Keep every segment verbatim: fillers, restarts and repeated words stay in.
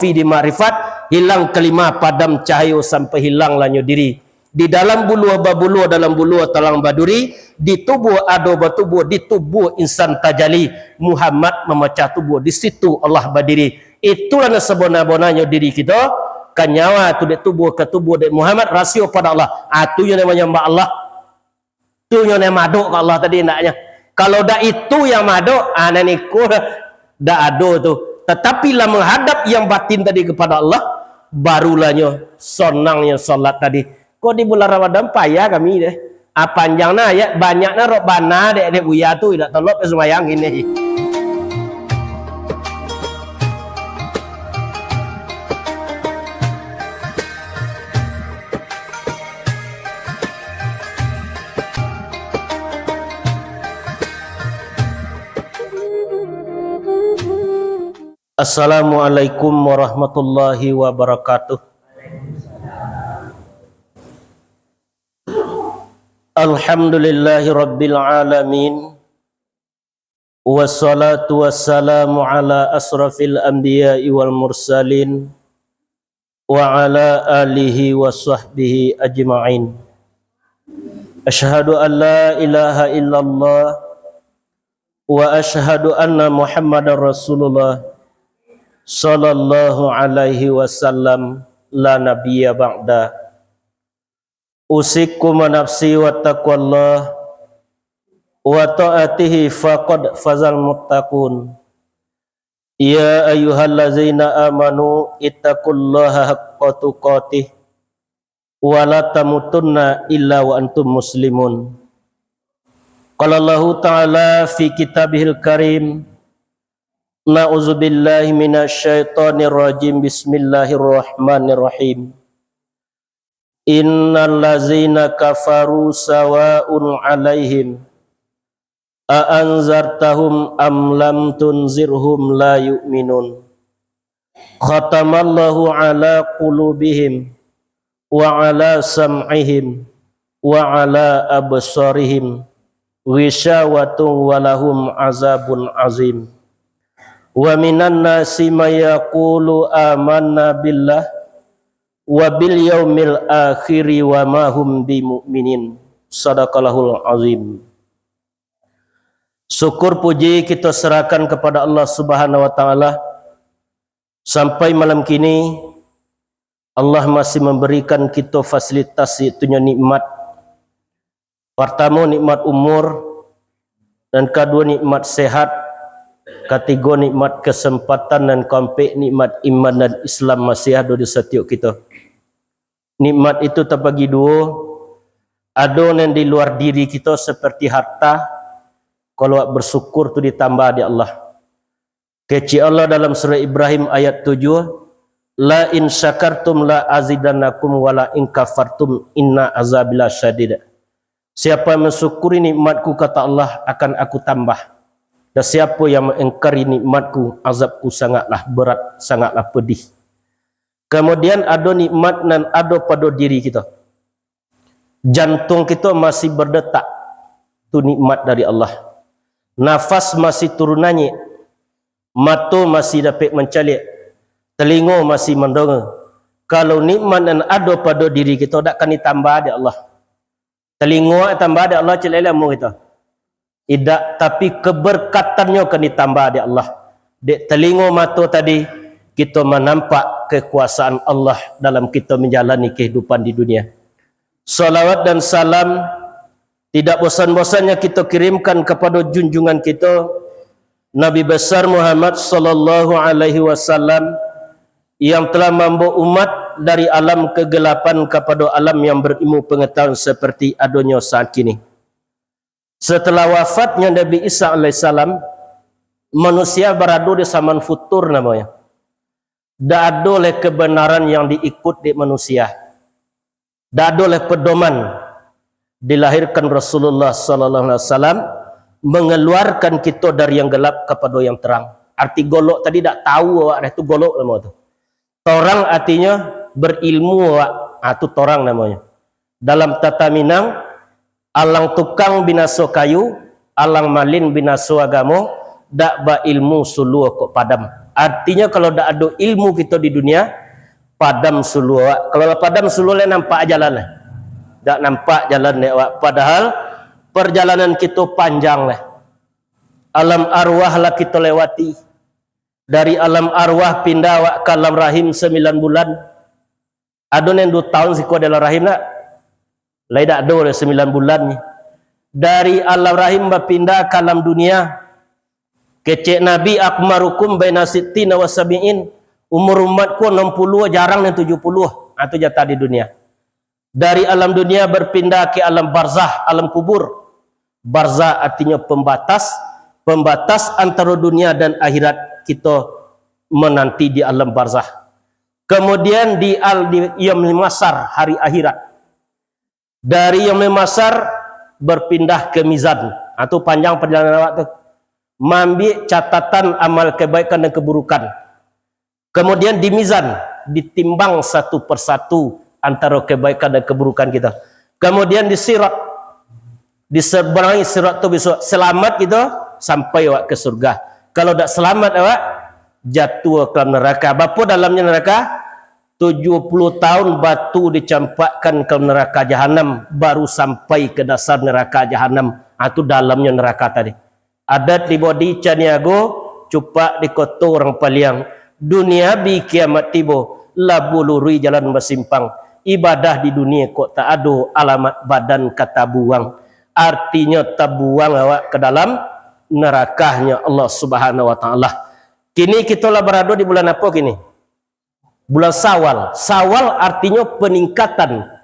Fi di makrifat, hilang kalima padam cahayo sampai hilanglah nyo diri. Di dalam buluah babuluah, dalam buluah talang baduri, di tubuah ado batubuah, di tubuah insan tajali. Muhammad mamacah tubuah, di situ Allah badiri. Itulah nan sabana-bananyo diri kito, ka nyawa tu dek tubuah, ka tubuah dek Muhammad, rasio pado Allah. Ah, tu nyo namonyo manyambah Allah. Tu nyo nan madok ka Allah tadi andaknyo. Kalau dak itu yang madok, ah, nan iko dak ado tu. Tatapi lah menghadap yang batin tadi kepada Allah, barulah nyo sonangnyo salat tadi. Kok di bulan Ramadan payah kami deh. Ah, panjang na ayat, banyak na Rabbana dek, dek Buya tu, dak tolok sumbayang kini. Assalamualaikum warahmatullahi wabarakatuh. Alhamdulillahirabbil alamin. Wassalatu wassalamu ala asrafil anbiya'i wal mursalin, wa ala alihi wa sahbihi ajma'in. Asyhadu an la ilaha illallah, wa asyhadu anna Muhammadar Rasulullah, sallallahu alaihi wasallam, la nabiyya ba'da. Usikum wa nafsi wa taqwallah, wa ta'atihi faqad fazal muttaqun. Ya ayyuhallazina amanu ittaqullaha haqqa tuqatih, wa la tamutunna illa wa antum muslimun. Qala Allahu ta'ala fi kitabihil karim, na'udzubillahi minasyaitonirrajim, bismillahirrahmanirrahim. Innal ladzina kafaru sawa'un 'alaihim a anzartahum am lam tunzirhum la yu'minun. Khatamallahu 'ala qulubihim wa 'ala sam'ihim wa 'ala absarihim ghisyawatun wa lahum 'adzabun 'adzim. Wa minan nasi may yaqulu amanna billah wa bil yaumil akhiri wa ma hum bimu'minin. Sadaqallahul azim. Syukur puji kito serahkan kepada Allah Subhanahu wa Ta'ala. Sampai malam kini, Allah masih memberikan kito fasilitas, yaitunyo nikmat. Partamo, nikmat umur, nan kaduo, nikmat sehat, katigo, nikmat kesempatan, nan kaampek, nikmat iman dan Islam masih ado di satiok kito. Nikmat itu tabagi duo, ado nan di luar diri kito seperti harta, kalau awak bersyukur tu ditambah dek Allah. Kecek Allah dalam surah Ibrahim ayat tujuh, "La in syakartum la azidannakum wa la in kafartum inna azabi lasyadid." Siapa yang mensyukuri nikmat-Ku, kata Allah, akan Aku tambah. Dan siapa yang mengingkari nikmat-Ku, azab-Ku sangatlah berat, sangatlah pedih. Kemudian ado nikmat nan ado pado diri kito. Jantuang kito masih berdetak, tu nikmat dari Allah. Nafas masih turun nanyik, mato masih dapek mancaliak, talingo masih mandonga. Kalau nikmat nan ado pado diri kito, dak kan ditambah dek Allah. Talingo tambah dek Allah, cek lai ilmu kito. Indak, tapi keberkatannyo kan ditambah dek Allah. Dek talingo mato tadi, kito manampak kekuasaan Allah dalam kito manjalani kehidupan di dunia. Salawat dan salam tidak bosan-bosannya kito kirimkan kepada junjungan kito, Nabi Besar Muhammad sallallahu alaihi wasallam, yang telah mambawa umat dari alam kegelapan kepada alam yang berilmu pengetahuan seperti adonyo saat kini. Setelah wafatnya Nabi Isa alaihissalam, manusia barado di zaman futur namonyo. Dak ado lai kebenaran yang diikut dek manusia. Dak ado lai pedoman. Dilahirkan Rasulullah sallallahu alaihi wasallam, mengeluarkan kito dari yang gelap kepada yang terang. Arti golok tadi dak tahu awak dah tu golok namo tu. Torang artinyo berilmu awak, ah, tu torang namonyo. Dalam tata Minang, alang tukang binaso kayu, alang malin binaso agamo, dak bailmu suluah kok padam. Artinyo, kalau dak ado ilmu kito di dunia, padam suluah awak. Kalau lah padam suluah, lai nampak jalan lah. Dak nampak jalan dek awak. Padahal perjalanan kito panjang lah. Alam arwah lah kito lewati. Dari alam arwah pindah awak ka alam rahim sambilan bulan. Ado nan duo taun siko di alam rahim nak? Lai dak ado doh sambilan bulan ni. Dari alam rahim bapindah ka alam dunia. Kecek Nabi, "A'marukum baina sittina wa sab'in." Umur umatku anam puluah, jarang nan tujuah puluah. Ha, tu jatah di dunia. Dari alam dunia berpindah ke alam barzah, alam kubur. Barzah artinyo pembatas, pembatas antaro dunia dan akhirat, kito menanti di alam barzah. Kemudian di al-, di Yaumil Mahsyar, hari akhirat. Dari Yaumil Mahsyar berpindah ke mizan. Ha, tu panjang perjalanan awak tu. Maambiak catatan amal kebaikan dan keburukan. Kemudian di mizan, ditimbang satu persatu antaro kebaikan dan keburukan kita. Kemudian di sirat, diseberangi sirat tu bisuak, selamat kita sampai awak ke surga. Kalau dak selamat awak, jatuah ke dalam neraka. Bapo dalamnyo neraka? Tujuah puluah taun batu dicampakkan ke dalam neraka jahanam, baru sampai ke dasar neraka jahanam. Ha, tu dalamnyo neraka tadi. Adat di Bodi Caniago, cupak di Koto Urang Paliang. Dunia bi kiamat tibo, labuah luruih jalan basimpang. Ibadah di dunia kok tak ado, alamat badan ka tabuang. Artinyo tabuang awak ke dalam nerakahnyo Allah Subhanahu wa Ta'ala. Kini kito lah barado di bulan apo kini? Bulan Sawal. Sawal artinyo peningkatan.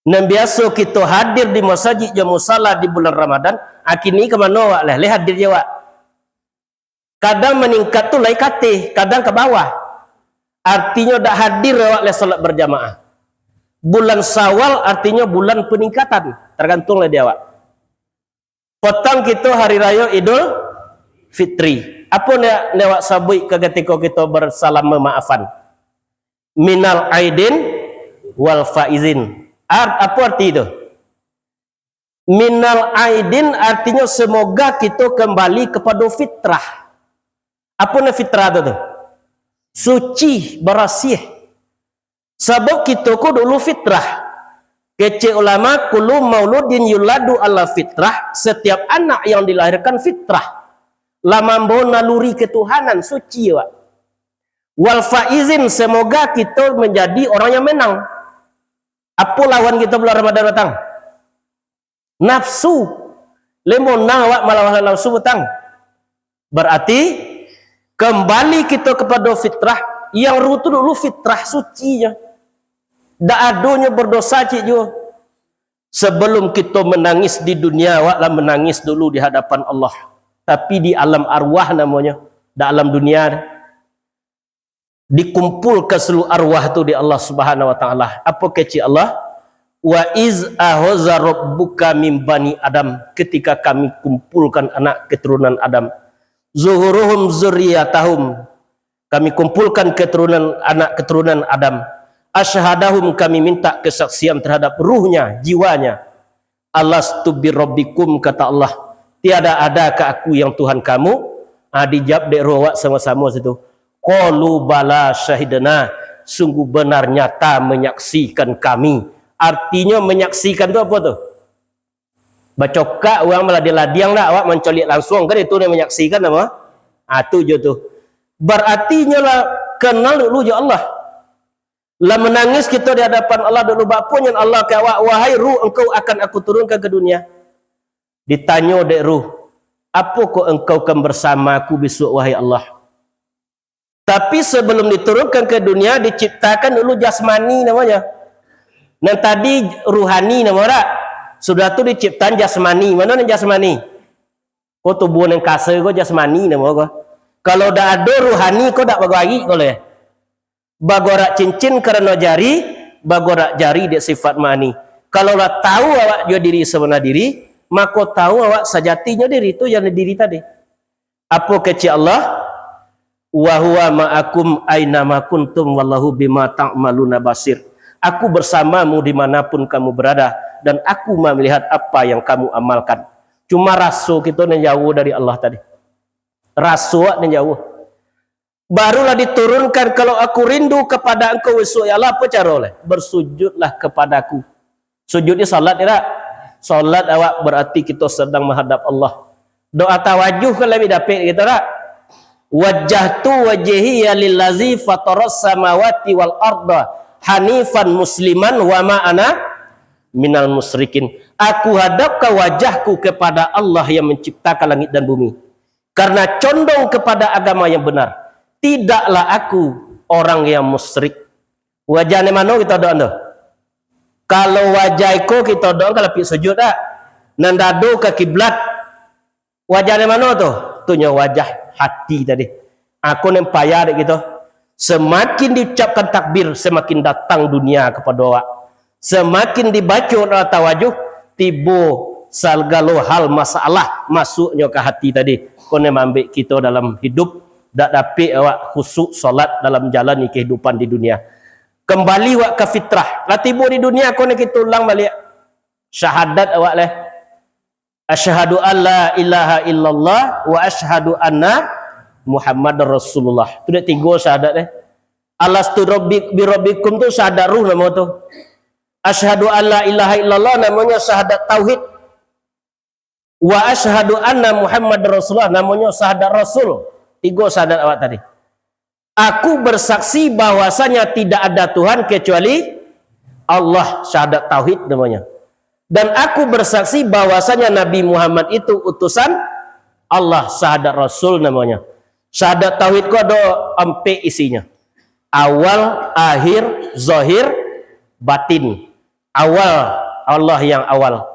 Nan biaso kito hadir di masajik jo musala di bulan Ramadan, a kini ka mano awak lah? Lai hadir juo awak. Kadang maningkat tu lai ka ateh, kadang ka bawah. Artinyo dak hadir awak lai salat berjamaah. Bulan Sawal artinyo bulan peningkatan, tergantung lah di awak. Patang kito hari rayo Idul Fitri. Apo nan, nan awak sabuik ka katiko kito bersalam mamaafan? Minal aidin wal faizin. Art-, apo arti tu? Minal aidin artinyo semoga kito kembali kepada fitrah. Apo nan fitrah tu, tu? Suci, barasiah. Sabab kito ko dulu fitrah. Kecek ulama, "Kullu mauludin yuladu ala fitrah," setiap anak yang dilahirkan fitrah. Lah mambawa naluri ketuhanan, suci, Pak. Wal faizin, semoga kito manjadi orang yang menang. Apo lawan kito bulan Ramadan datang? Nafsu. Lai monang awak malawan nafsu, patang. Berarti, kembali kito kepada fitrah, yang ru tu dulu fitrah suci nyo. Dak adonyo berdosa ciek juo. Sebelum kito menangis di dunia, awak lah menangis dulu di hadapan Allah. Tapi di alam arwah namonyo, dak alam dunia. Dikumpulkan seluruh arwah tu di Allah Subhanahu wa Ta'ala. Apo kecek Allah? "Wa iz akhadha rabbuka min bani Adam," ketika Kami kumpulkan anak keturunan Adam. "Zuhuruhum zurriyatahum," Kami kumpulkan keturunan, anak keturunan Adam. "Asyhadahum," Kami minta kesaksian terhadap ruhnya, jiwanya. "Alastu birabbikum," kata Allah, "tiada adakah Aku yang Tuhan kamu?" Ah, dijawab dek ruh awak samo-samo situ. "Qalu bala syahidna," sungguh benar nyata menyaksikan kami. Artinyo menyaksikan tu apo tu? Bacokak urang maladiang-ladiang dak, awak mancaliak lansuang, kan itu nan manyaksikan apo? Ah, tu jo tu. Berarti nyo lah kenal dulu jo Allah. Lah manangis kito di hadapan Allah dulu, bak apo nyo Allah ka awak, "Wahai ruh, engkau akan Aku turunkan ke dunia." Ditanyo dek ruh, "Apokoh engkau kan bersama Aku bisuak, wahai Allah?" Tapi sebelum diturunkan ke dunia, diciptakan dulu jasmani namonyo. Nan tadi ruhani namo dak? Sudah tu diciptakan jasmani. Mano nan jasmani? Ko tubuah nan kasa ko jasmani namo ko. Kalau dak ado ruhani, ko dak bagorak ko leh. Bagorak cincin karano jari, bagorak jari dek sifat mani. Kalau lah tahu awak jo diri sabana diri, mako tahu awak sajatinyo diri tu, yang diri tadi. Apo kecek Allah? "Wa huwa ma'akum aina ma kuntum wallahu bima ta'maluna basir." Aku bersamamu di mana pun kamu berada, dan Aku melihat apa yang kamu amalkan. Cuma raso kito nan jauah dari Allah tadi. Raso awak nan jauah. Barulah diturunkan, "Kalau aku rindu kepada Engkau, wahai Allah," apa caro leh? "Bersujudlah kepadaku." Sujud ni salat, ya tak? Salat awak berarti kita sedang menghadap Allah. Doa tawajuh kan lebih dapik kita tak? "Wajjahtu wajhiya lillazi fataras samawati wal arda hanifan musliman wa ma ana minal musyrikin." Aku hadapkan wajahku kepada Allah yang menciptakan langit dan bumi, karena condong kepada agama yang benar. Tidaklah aku orang yang musyrik. Wajah nan mano kita doa tu? Kalau wajah iko kita doa, kalau lapik sujud tak? Nan dado ka kiblat. Wajah nan mano tu? Tu nyo wajah hati tadi. Aku nan payah dek kita. Semakin diucapkan takbir, semakin datang dunia kepada awak. Semakin dibaco doa tawajuh, tibo sagalo hal masalah masuknyo ka hati tadi. Ko nan maambek kito dalam hidup, dak dapik awak khusyuk salat dalam jalani kehidupan di dunia. Kembali awak ka fitrah. Lah tibo di dunia, ko nan kito ulang baliak. Syahadat awak leh. "Asyhadu an la ilaha illallah wa asyhadu anna Muhammadar Rasulullah." Tu dek tigo syahadat, eh. "Alastu rabbi-, birabbikum" tu syahadat ruh namo tu. "Asyhadu an la ilaha illallah" namonyo syahadat tauhid. "Wa asyhadu anna Muhammadar Rasulullah" namonyo syahadat rasul. Tigo syahadat awak tadi. "Aku bersaksi bahwasanya tidak ada Tuhan kecuali Allah," syahadat tauhid namanya. "Dan aku bersaksi bahwasanya Nabi Muhammad itu utusan Allah," syahadat rasul namanya. Syahadat tauhid ko ado ampek isinya. Awal, akhir, zahir, batin. Awal, Allah yang awal.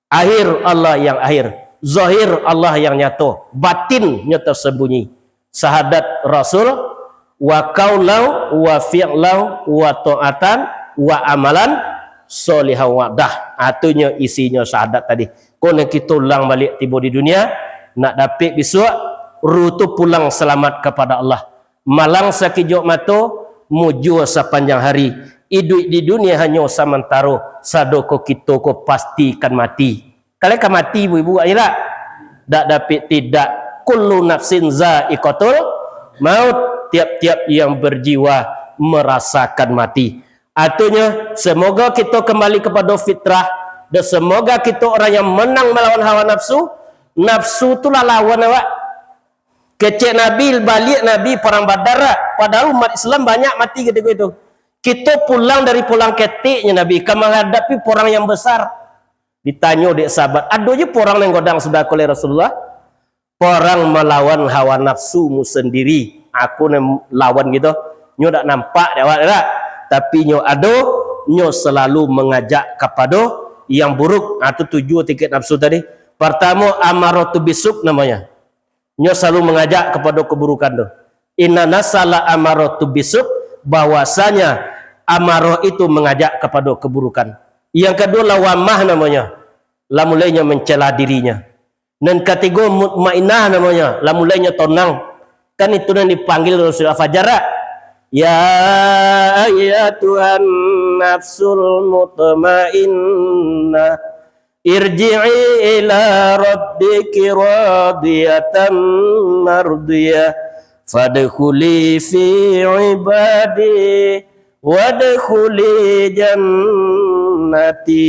Akhir, Allah yang akhir. Zahir, Allah yang nyato. Batinnyo tersembunyi. Syahadat Rasul, wa qaulan, wa fi'lan, wa ta'atan, wa amalan, sholihan wa'dah. Ah, tu nyo isinyo syahadat tadi. Ko nan kito ulang baliak tibo di dunia, nak dapik bisuak, ruh tu pulang salamat kapada Allah. Malang sakijok mato, mujua sapanjang hari. Iduik di dunia hanyo samantaro, sadoko kito ko pasti kan mati. Kalian kan mati, ibu-ibu, ayo tak? Dak dapik tidak. Kullu nafsin za'iqatul maut. Tiap-tiap yang berjiwa merasakan mati. Artinyo, semoga kito kembali kepada fitrah, dan semoga kito orang yang menang melawan hawa nafsu. Nafsu tu lah lawan awak. Kecek Nabi, baliak Nabi parang Badar, padahal umat Islam banyak mati ketika itu. Kito pulang dari pulang keteknyo Nabi, ka manghadapi porang yang besar. Ditanyo dek sahabat, "Ado je porang nan godang sudah ko lai Rasulullah?" "Porang malawan hawa nafsumu sendiri." Aku nan lawan gitu. Nyo dak nampak dek awak dak? Tapi nyo ado, nyo selalu mengajak kapado yang buruk. Ah, tu tujuh tiket nafsu tadi. Pertamo, amaratu bisuk namanya. Nyo selalu mengajak kapado keburukan tu. Inna nafsa la amaratu bisuk, bahwasanya amarah itu mengajak kapado keburukan. Yang kedua, lawamah namanya. Lah mulai nyo mencela dirinya. Nan katigo, mutmainnah namanya. Lah mulai nyo tonang. Kan itu nan dipanggil Rasul Al-Fajar, tak? Ya ayyatuhan nafsul mutmainnah, irji'i ila rabbiki radiyatan mardiyah, fadkhuli fi ibadi, wadkhuli jannati.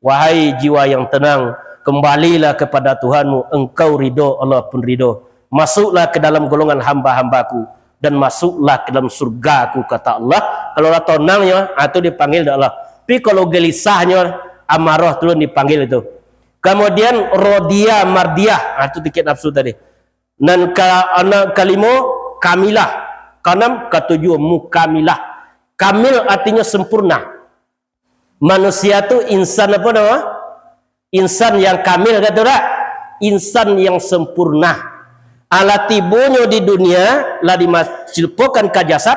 Wahai jiwa yang tenang, kembalilah kepada Tuhanmu, engkau ridho, Allah pun ridho. Masuklah ke dalam golongan hamba-hambaku, dan masuklah ke dalam surgaku, kata Allah. Kalau lah tonangnyo, ah, tu dipanggil dek Allah. Tapi kalau gelisahnyo, amarah tu dipanggil itu. Kemudian rodia mardiah, ah, tu tiket nafsu tadi. Nan ka, anak kalimo, kamilah. Kaanam, katujuh, mukamilah. Kamil artinyo sempurna. Manusia tu insan apa nama? Insan yang kamil, kata dak? Insan yang sempurna. Alah tibonyo di dunia, lah dimas-, dicelupkan ka jasad,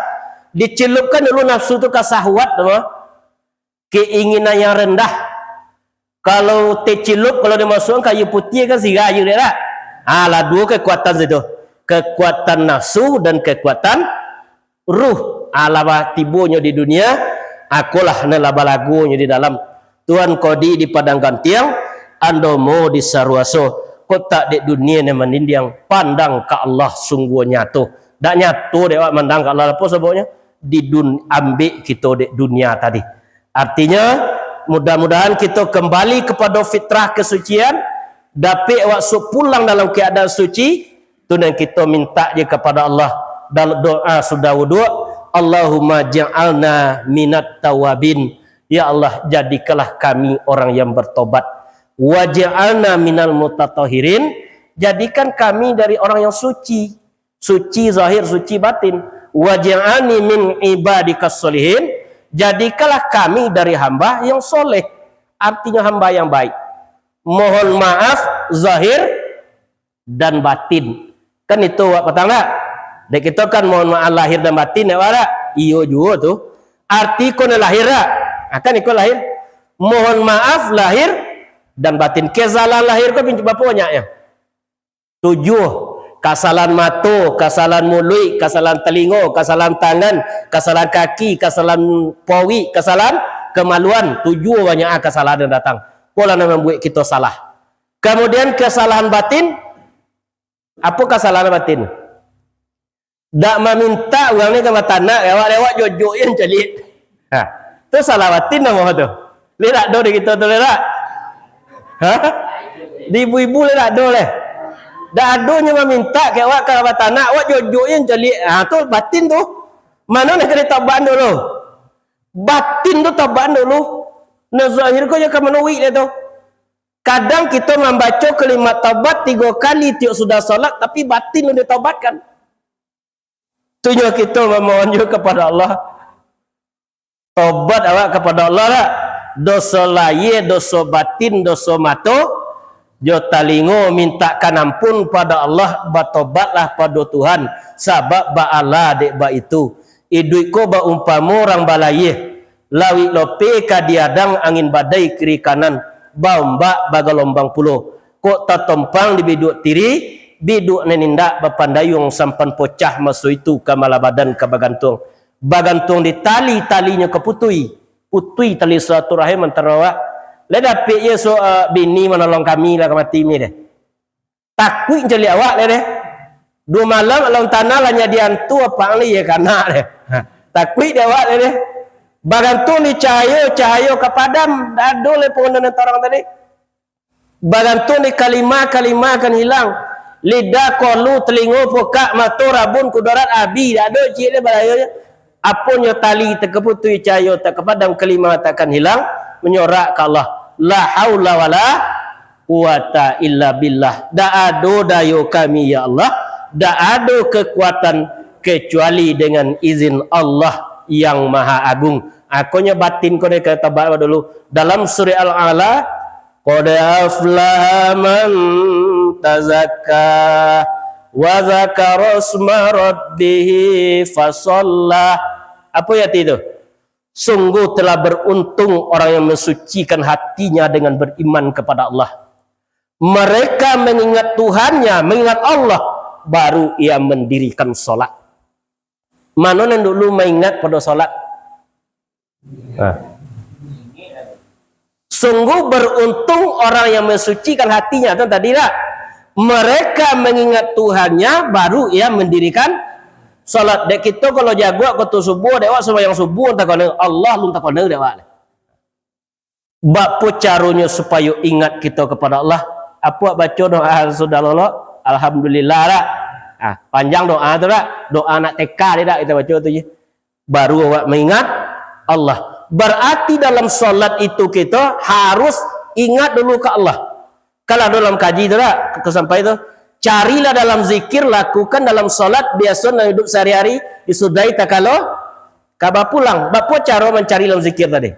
dicelupkan dulu nafsu tu ka syahwat, nama? Keinginan yang rendah. Kalau teh cilup, kalau dimasukkan kayu putiah kan sirah je dek dak? Ha, lah duo kekuatan situ. Kekuatan nafsu dan kekuatan ruh. Alah bah tibonyo di dunia, akolah nan lah balagonyo di dalam. Tuan Kodi di Padang Gantiang, Andomo di Saruaso. Kotak dek dunia nan manindiang, pandang ka Allah sungguah nyato. Dak nyato dek awak mandanga ka Allah, apo sababnyo? Di dun-, ambek kito dek dunia tadi. Artinyo, mudah-mudahan kito kembali kepada fitrah kesucian, dapek awak su-, pulang dalam keadaan suci, tu nan kito minta je kepada Allah dalam doa sudah wuduk, "Allahumma ja'alna minat tawabin." Ya Allah, jadikanlah kami orang yang bertobat. "Waj'alna minal mutatahhirin." Jadikan kami dari orang yang suci. Suci zahir, suci batin. "Waj'alni min ibadikas sholihin." Jadikanlah kami dari hamba yang soleh. Artinya hamba yang baik. Mohon maaf zahir dan batin. Kan itu awak patang dak? Dek kito kan mohon maaf lahir dan batin, dak, Wak, dak? Iyo juo tu. Arti ko nan lahir dak? Ah, kan iko lahir. Mohon maaf lahir dan batin. Kesalahan lahir ko pintu bapo banyaknyo? Tujuh. Kasalahan mato, kasalahan muluik, kasalahan talingo, kasalahan tangan, kasalahan kaki, kasalahan powik, kasalahan kamaluan. Tujuh banyak ah kasalahan yang datang. Polah nan mambuek kito salah. Kemudian kesalahan batin. Apo kesalahan batin? Dak mamintak urang ni ka batanak, awak lewat jojok je caliak. Ha, tu salah batin namo tu? Leh dak ado di kito tu, leh dak? Ha? Di ibu-ibu leh dak ado leh. Dak adonyo mamintak ka awak ka batanak, awak jojok je caliak. Ha, tu batin tu. Mano nak kena taban dulu? Batin tu taban dulu. Nah, zahir ko je ka manuik dia tu. Kadang kito mambaco kalimat taubat tigo kali tiok sudah salat, tapi batin alun ditobatkan. Tu nyo kito mamohon juo kapado Allah. Tobat awak kapado Allah lah. Doso lahia, doso batin, doso mato, jo talingo mintakan ampun pado Allah, batobatlah pado Tuhan, sabab baalah dek baitu. Iduik ko baumpamo urang balayia, lauik lopeh ka diadang, angin badai kiri kanan, baombak bagalombang pulo. Kok tatompang di biduak tiri, biduak nan indak bapandayuang, sampan pocah maso itu, ka malah badan ka bagantuang. Bagantuang di tali, talinyo ka putui. Putui tali silaturahim antaro awak. Lah dapek je so, eh, bini manolong kami lah ka mati mi deh. Takuik caliak awak lai deh. Duo malam alun tanah lah nyadi antu apak lai ye kanak deh. Ha, takuik dek awak lai deh. Bagantuang di cahayo, cahayo ka padam, dak ado lai pangana nan tarang tadi. Bagantuang di kalima, kalima akan hilang. Lidah, kolu, talingo, pukak, mato, rabun, kudarat, abi, dak ado ciek lai balayo je. Aponyo tali tak kaputui, cahayo tak kapadam, kalima tak akan hilang, manyorak ka Allah. La haula wala quwata illa billah. Dak ado dayo kami, ya Allah. Dak ado kekuatan kecuali dengan izin Allah yang Maha Agung. Akonyo batin ko dek ka tabat dulu. Dalam surah Al-A'la, "Qad aflaha man tazakka, wa zakara isma rabbih fasalla." Apa ayat itu? Sungguh telah beruntung orang yang mensucikan hatinya dengan beriman kepada Allah. Mereka mengingat Tuhannya, mengingat Allah, baru ia mendirikan salat. Mano nan dulu maingat pado salat? Nah. Sungguh beruntung orang yang mensucikan hatinya, tu tadi lah. Mereka mengingat Tuhannya, baru ia mendirikan salat. Dek kito kalau jaguak wakatu subuh, dek awak sumbayang subuh, takana Allah, lun takana dek awak. Bak po caronyo supayo ingat kito kapado Allah? Apo baco doa sudah lolok? Alhamdulillah lah. Ah, panjang doa tu lah. Doa nak teka dia dak kita baco tu je. Baru awak maingat Allah. Berarti dalam salat itu kito harus ingat dulu ka Allah. Kalau dalam kaji tu dak, ka sampai tu. Carilah dalam zikir, lakukan dalam salat, biaso nan iduik sahari-hari, disudahi takalo ka bapulang. Bak po caro mancari dalam zikir tadi?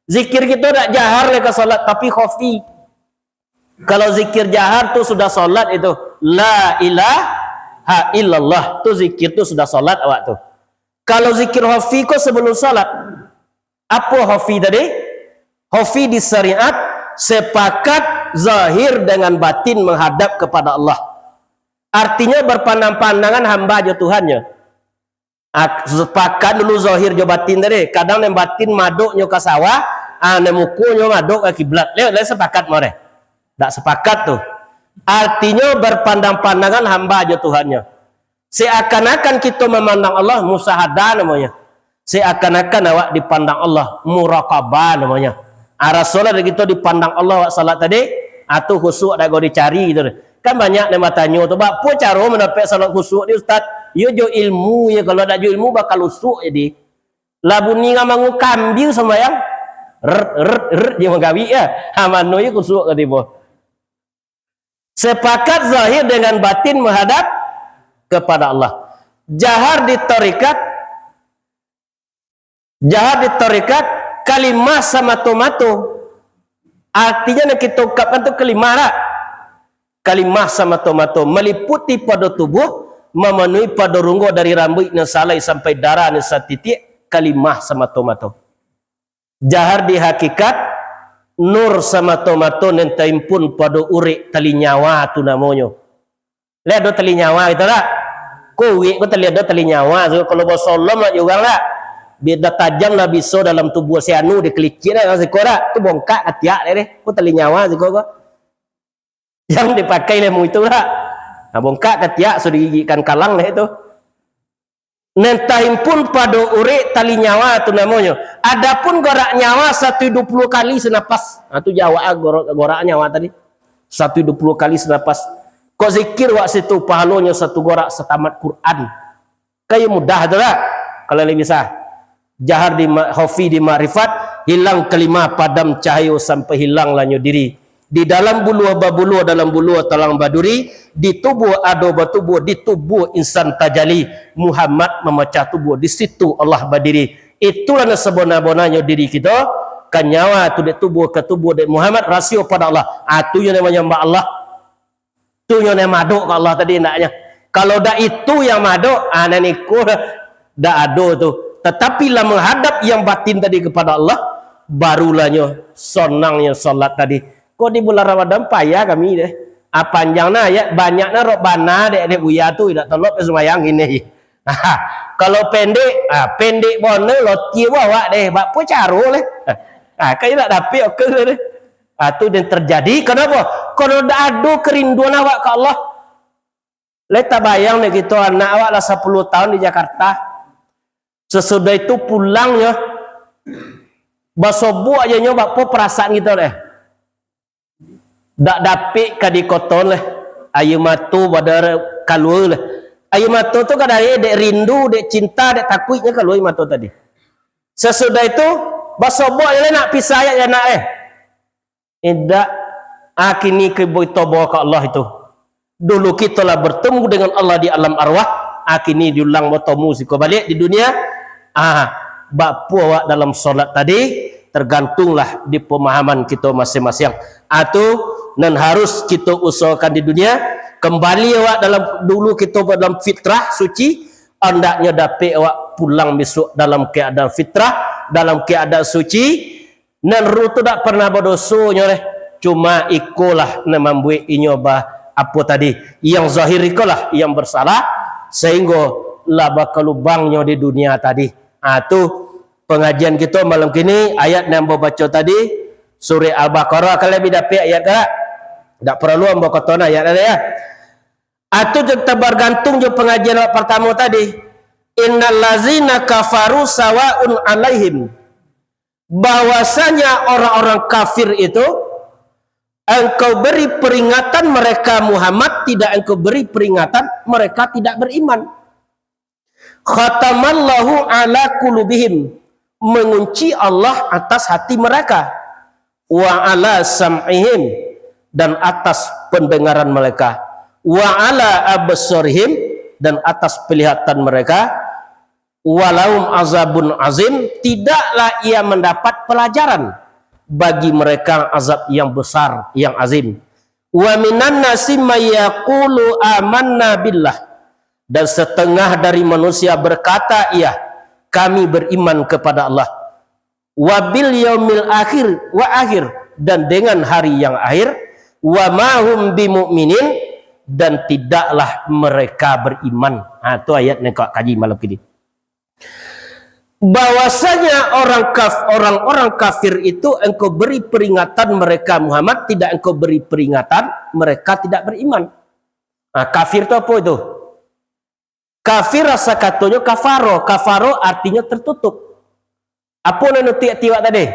Zikir kito dak jahar lai ka salat, tapi khafi. Kalau zikir jahar tu sudah salat itu, la ilaha illallah, tu zikir tu sudah salat awak tu. Kalau zikir khafi ko sebelum salat. Apo khafi tadi? Khafi di syariat sepakat zahir dengan batin menghadap kepada Allah. Artinya berpandang-pandangan hamba jo Tuhannyo. Ah, sepakat dulu zahir jo batin tadi. Kadang nan batin madoknyo ka sawah, ah, nan mukonyo madok ka kiblat. Lai, lai sepakat mah deh? Dak sepakat tu. Artinyo berpandang-pandangan hamba jo Tuhannyo. Seakan-akan kito mamandang Allah, musyahadah namonyo. Seakan-akan awak dipandang Allah, muraqabah namonyo. Ah, rasolah dek kito dipandang Allah awak salat tadi, ah, tu khusyuk dak go dicari tu. Kan banyak nan batanyo tu, "Baa caro mandapek salat khusyuk ni, Ustaz?" Yo jo ilmu, yo kalau dak jo ilmu bakal khusyuk jadi. Lah bunyi ngan mangu kambiang sumbayang, rrrt, rrrt, rrrt, dia manggawik ya. Ha, mano yo khusyuk ka tibo. Sepakat zahir dengan batin menghadap kepada Allah. Jahar di tarekat, jahar di tarekat, kalimah samato-mato. Artinyo nan kito ungkapkan tu kalimah lah. Kalimah samato-mato, maliputi pado tubuh, mamanuhi pado runggo dari rambuik nan salai sampai darah nan satitiak, kalimah samato-mato. Jahar di hakikat, nur samato-mato nan taimpun pado urek tali nyawa tu namonyo. Lai ado tali nyawa kito dak? Ko urek ko tali, ado tali nyawa, so, kalau basolom nak jurang dak? Bida tajam lah biso dalam tubuah si anu, dikelicik dak, siko dak? Tu bongkak katiak dek deh. Ko tali nyawa siko ko. Yang dipakai ilmu itu lah. Nah, bongkak katiak, sudah digigitkan kalang deh tu. Nan tahimpun pado urek tali nyawa tu namonyo. Adapun gorak nyawa satu dua puluh kali senapas. Nah, tu jawab ah, gorak, gorak nyawa tadi. Satu dua puluh kali senapas. Kok zikir wak situ pahalonyo satu gorak satamat Quran. Kayo mudah tu lah. Kalau lai bisa. Jahar di ma-, khafi di makrifat, hilang kalimah, padam cahayo sampai hilang lah nyo diri. Di dalam buluah babuluah, dalam buluah talang baduri, di tubuah ado batubuah, di tubuah insan tajali. Muhammad mamacah tubuah, di situ Allah badiri. Itulah nan sabana-bananyo diri kito, ka nyawa tu dek tubuah, ka tubuah dek Muhammad, rasio pado Allah. Ah, tu nyo namonyo manyambah Allah. Tu nyo nan madok ka Allah tadi andaknyo. Kalau dak itu yang madok, ah, nan iko dak ado tu. Tatapi lah menghadap yang batin tadi kepada Allah, barulah nyo sonangnyo salat tadi. Kok di bulan Ramadan payah kami deh. Ah, panjang nah ayat, banyak nah Rabbana dek, dek Buya tu, dak tolok sumbayang kini. Kalau pendek, ah, pendek bono, lotie awak deh. Bak apo caro leh? Ah, kan dak dapek oke deh. Ah, tu yang terjadi. Kenapa? Karena dak ado kerinduan awak ka Allah. Lai tabayang dek kito, anak awak lah sapuluah tahun di Jakarta. Sasudah itu pulang nyo, basobok aja nyo, bak apo perasaan kito deh? Dak dapek ka di koto leh. Aia mato bada kalua leh. Aia mato tu ka dari dek rindu, dek cinta, dek takuiknyo kalua aia mato tadi. Sasudah itu, basobok aja lah nak pisah ayat anak eh. Indak, ah, kini kito bawa ka Allah itu. Dulu kito lah bertemu dengan Allah di alam arwah, ah, kini diulang batamu siko baliak di dunia. Ah, bak apo awak dalam salat tadi, tergantunglah di pemahaman kito masing-masing. Ah, tu nan harus kito usahakan di dunia, kembali awak dalam dulu kito dalam fitrah suci, andaknyo dapek awak pulang besok dalam keadaan fitrah, dalam keadaan suci, Nan ruh tu dak pernah badosonyo deh. Cuma ikolah nan mambuek inyo ba-, apo tadi, yang zahir ikolah yang bersalah, sahinggo lah bakalubangnyo di dunia tadi. Ah, tu pangajian kito malam kini, ayat nan babaco tadi, surah Al-Baqarah, kalian bi dapek ayat ka dak? Dak paralu ambo katokan ayat tadi, ya. Atu jo tabargantung jo pangajian awak partamo tadi. Innal lazina kafaru sawaun alaihim. Bahwasanya orang-orang kafir itu, engkau beri peringatan mereka Muhammad, tidak engkau beri peringatan, mereka tidak beriman. Khatamallahu ala qulubihim, mengunci Allah atas hati mereka. Wa ala sam'ihim, dan atas pendengaran mereka. Wa ala absarihim, dan atas penglihatan mereka. Walahum azabun azim, tidaklah ia mendapat pelajaran bagi mereka azab yang besar, yang azim. Wa minan nasi may yaqulu amanna billah. Dan setengah dari manusia berkata, "Iya, kami beriman kepada Allah." Wa bil yaumil akhir, wa akhir, dan dengan hari yang akhir, wa ma hum bimu'minin, dan tidaklah mereka beriman. Ha, tu ayat nan kau kaji malam kini. Bahwasanya orang kaf-, orang-orang kafir itu engkau beri peringatan mereka Muhammad, tidak engkau beri peringatan, mereka tidak beriman. Nah, kafir tu apa itu? Kafir asa katonyo kafaro. Kafaro artinyo tertutup. Apo nan tutuik ati awak tadi?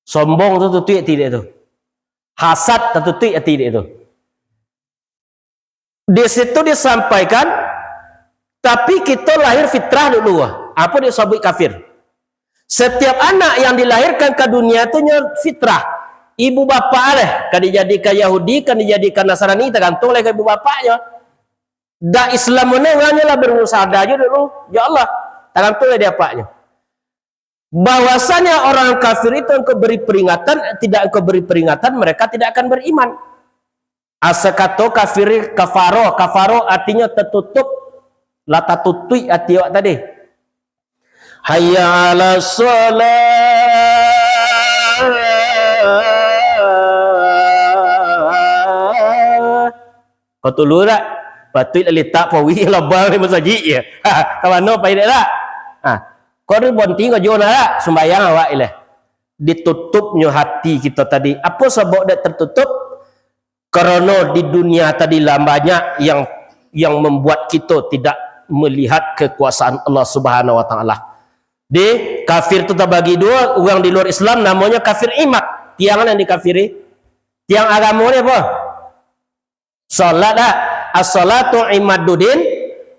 Sombong tu tutuik ati dek tu. Hasad tu tutuik ati dek tu. Di situ disampaikan, tapi kito lahir fitrah dulu. Apo disabuik kafir? Setiap anak yang dilahirkan ka dunia tu nyo fitrah. Ibu bapak lah, ka dijadikan Yahudi, ka dijadikan Nasrani, tagantung lah ka ibu bapaknyo. Dak Islam mano, urang nyo lah berusaha jo dulu, ya Allah, tagantung lah di bapaknyo. Bahwasanya orang kafir itu engkau beri peringatan, tidak engkau beri peringatan, mereka tidak akan beriman. Asa kato kafir, kafaro, kafaro artinyo tertutup, lah tatutuik ati awak tadi. Hayya 'ala shalah. Kau tulu dak? Patuik lah litak pawi labang di masajik je. Ha, ka mano pai dek dak? Ha, kau ni bonti kau jo nak dak? Sumbayang awak ilah. Ditutupnyo hati kito tadi. Apo sabab dek tertutup? Karano di dunia tadi lah banyak yang, yang membuat kito tidak melihat kekuasaan Allah Subhanahu wa Taala. Di kafir tu tabagi dua, urang di luar Islam namonyo kafir imad. Tiang nan dikafiri. Tiang agamo ni apo? Salat dak? As-salatu imaduddin,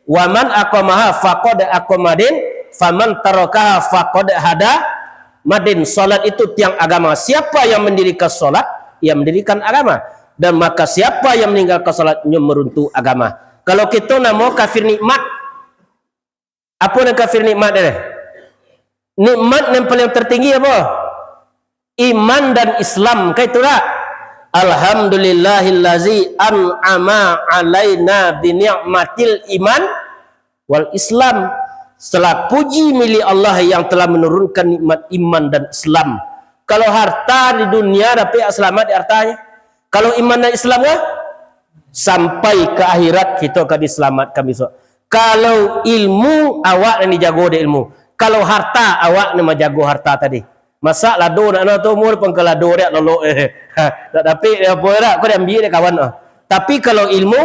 wa man aqamaha faqad aqamaddin, faman tarakaha faqad hadamadin. Salat itu tiang agama. Siapa yang mendirikan salat, ia mendirikan agama. Dan maka siapa yang meninggalkan salat, nyo meruntuh agama. Kalau kito namo kafir nikmat, apo nan kafir nikmat deh? Nikmat yang paling tertinggi apo? Iman dan Islam, ka itu dak? Alhamdulillahillazi an'ama alaina bini'matil iman wal Islam. Segala puji milik Allah yang telah menurunkan nikmat iman dan Islam. Kalau harta di dunia dapek selamat di hartanya. Kalau iman dan Islam kan? Sampai ka akhirat kito ka diselamatkan besok. Kalau ilmu, awak nan dijago dek ilmu. Kalau harta, awak nan manjago harta tadi. Masak lado nak, nak tu umur pun ka lado dek lolok eh. Ha, nak dapik dek apo dek, kau diambiak dek kawan tu. Tapi kalau ilmu,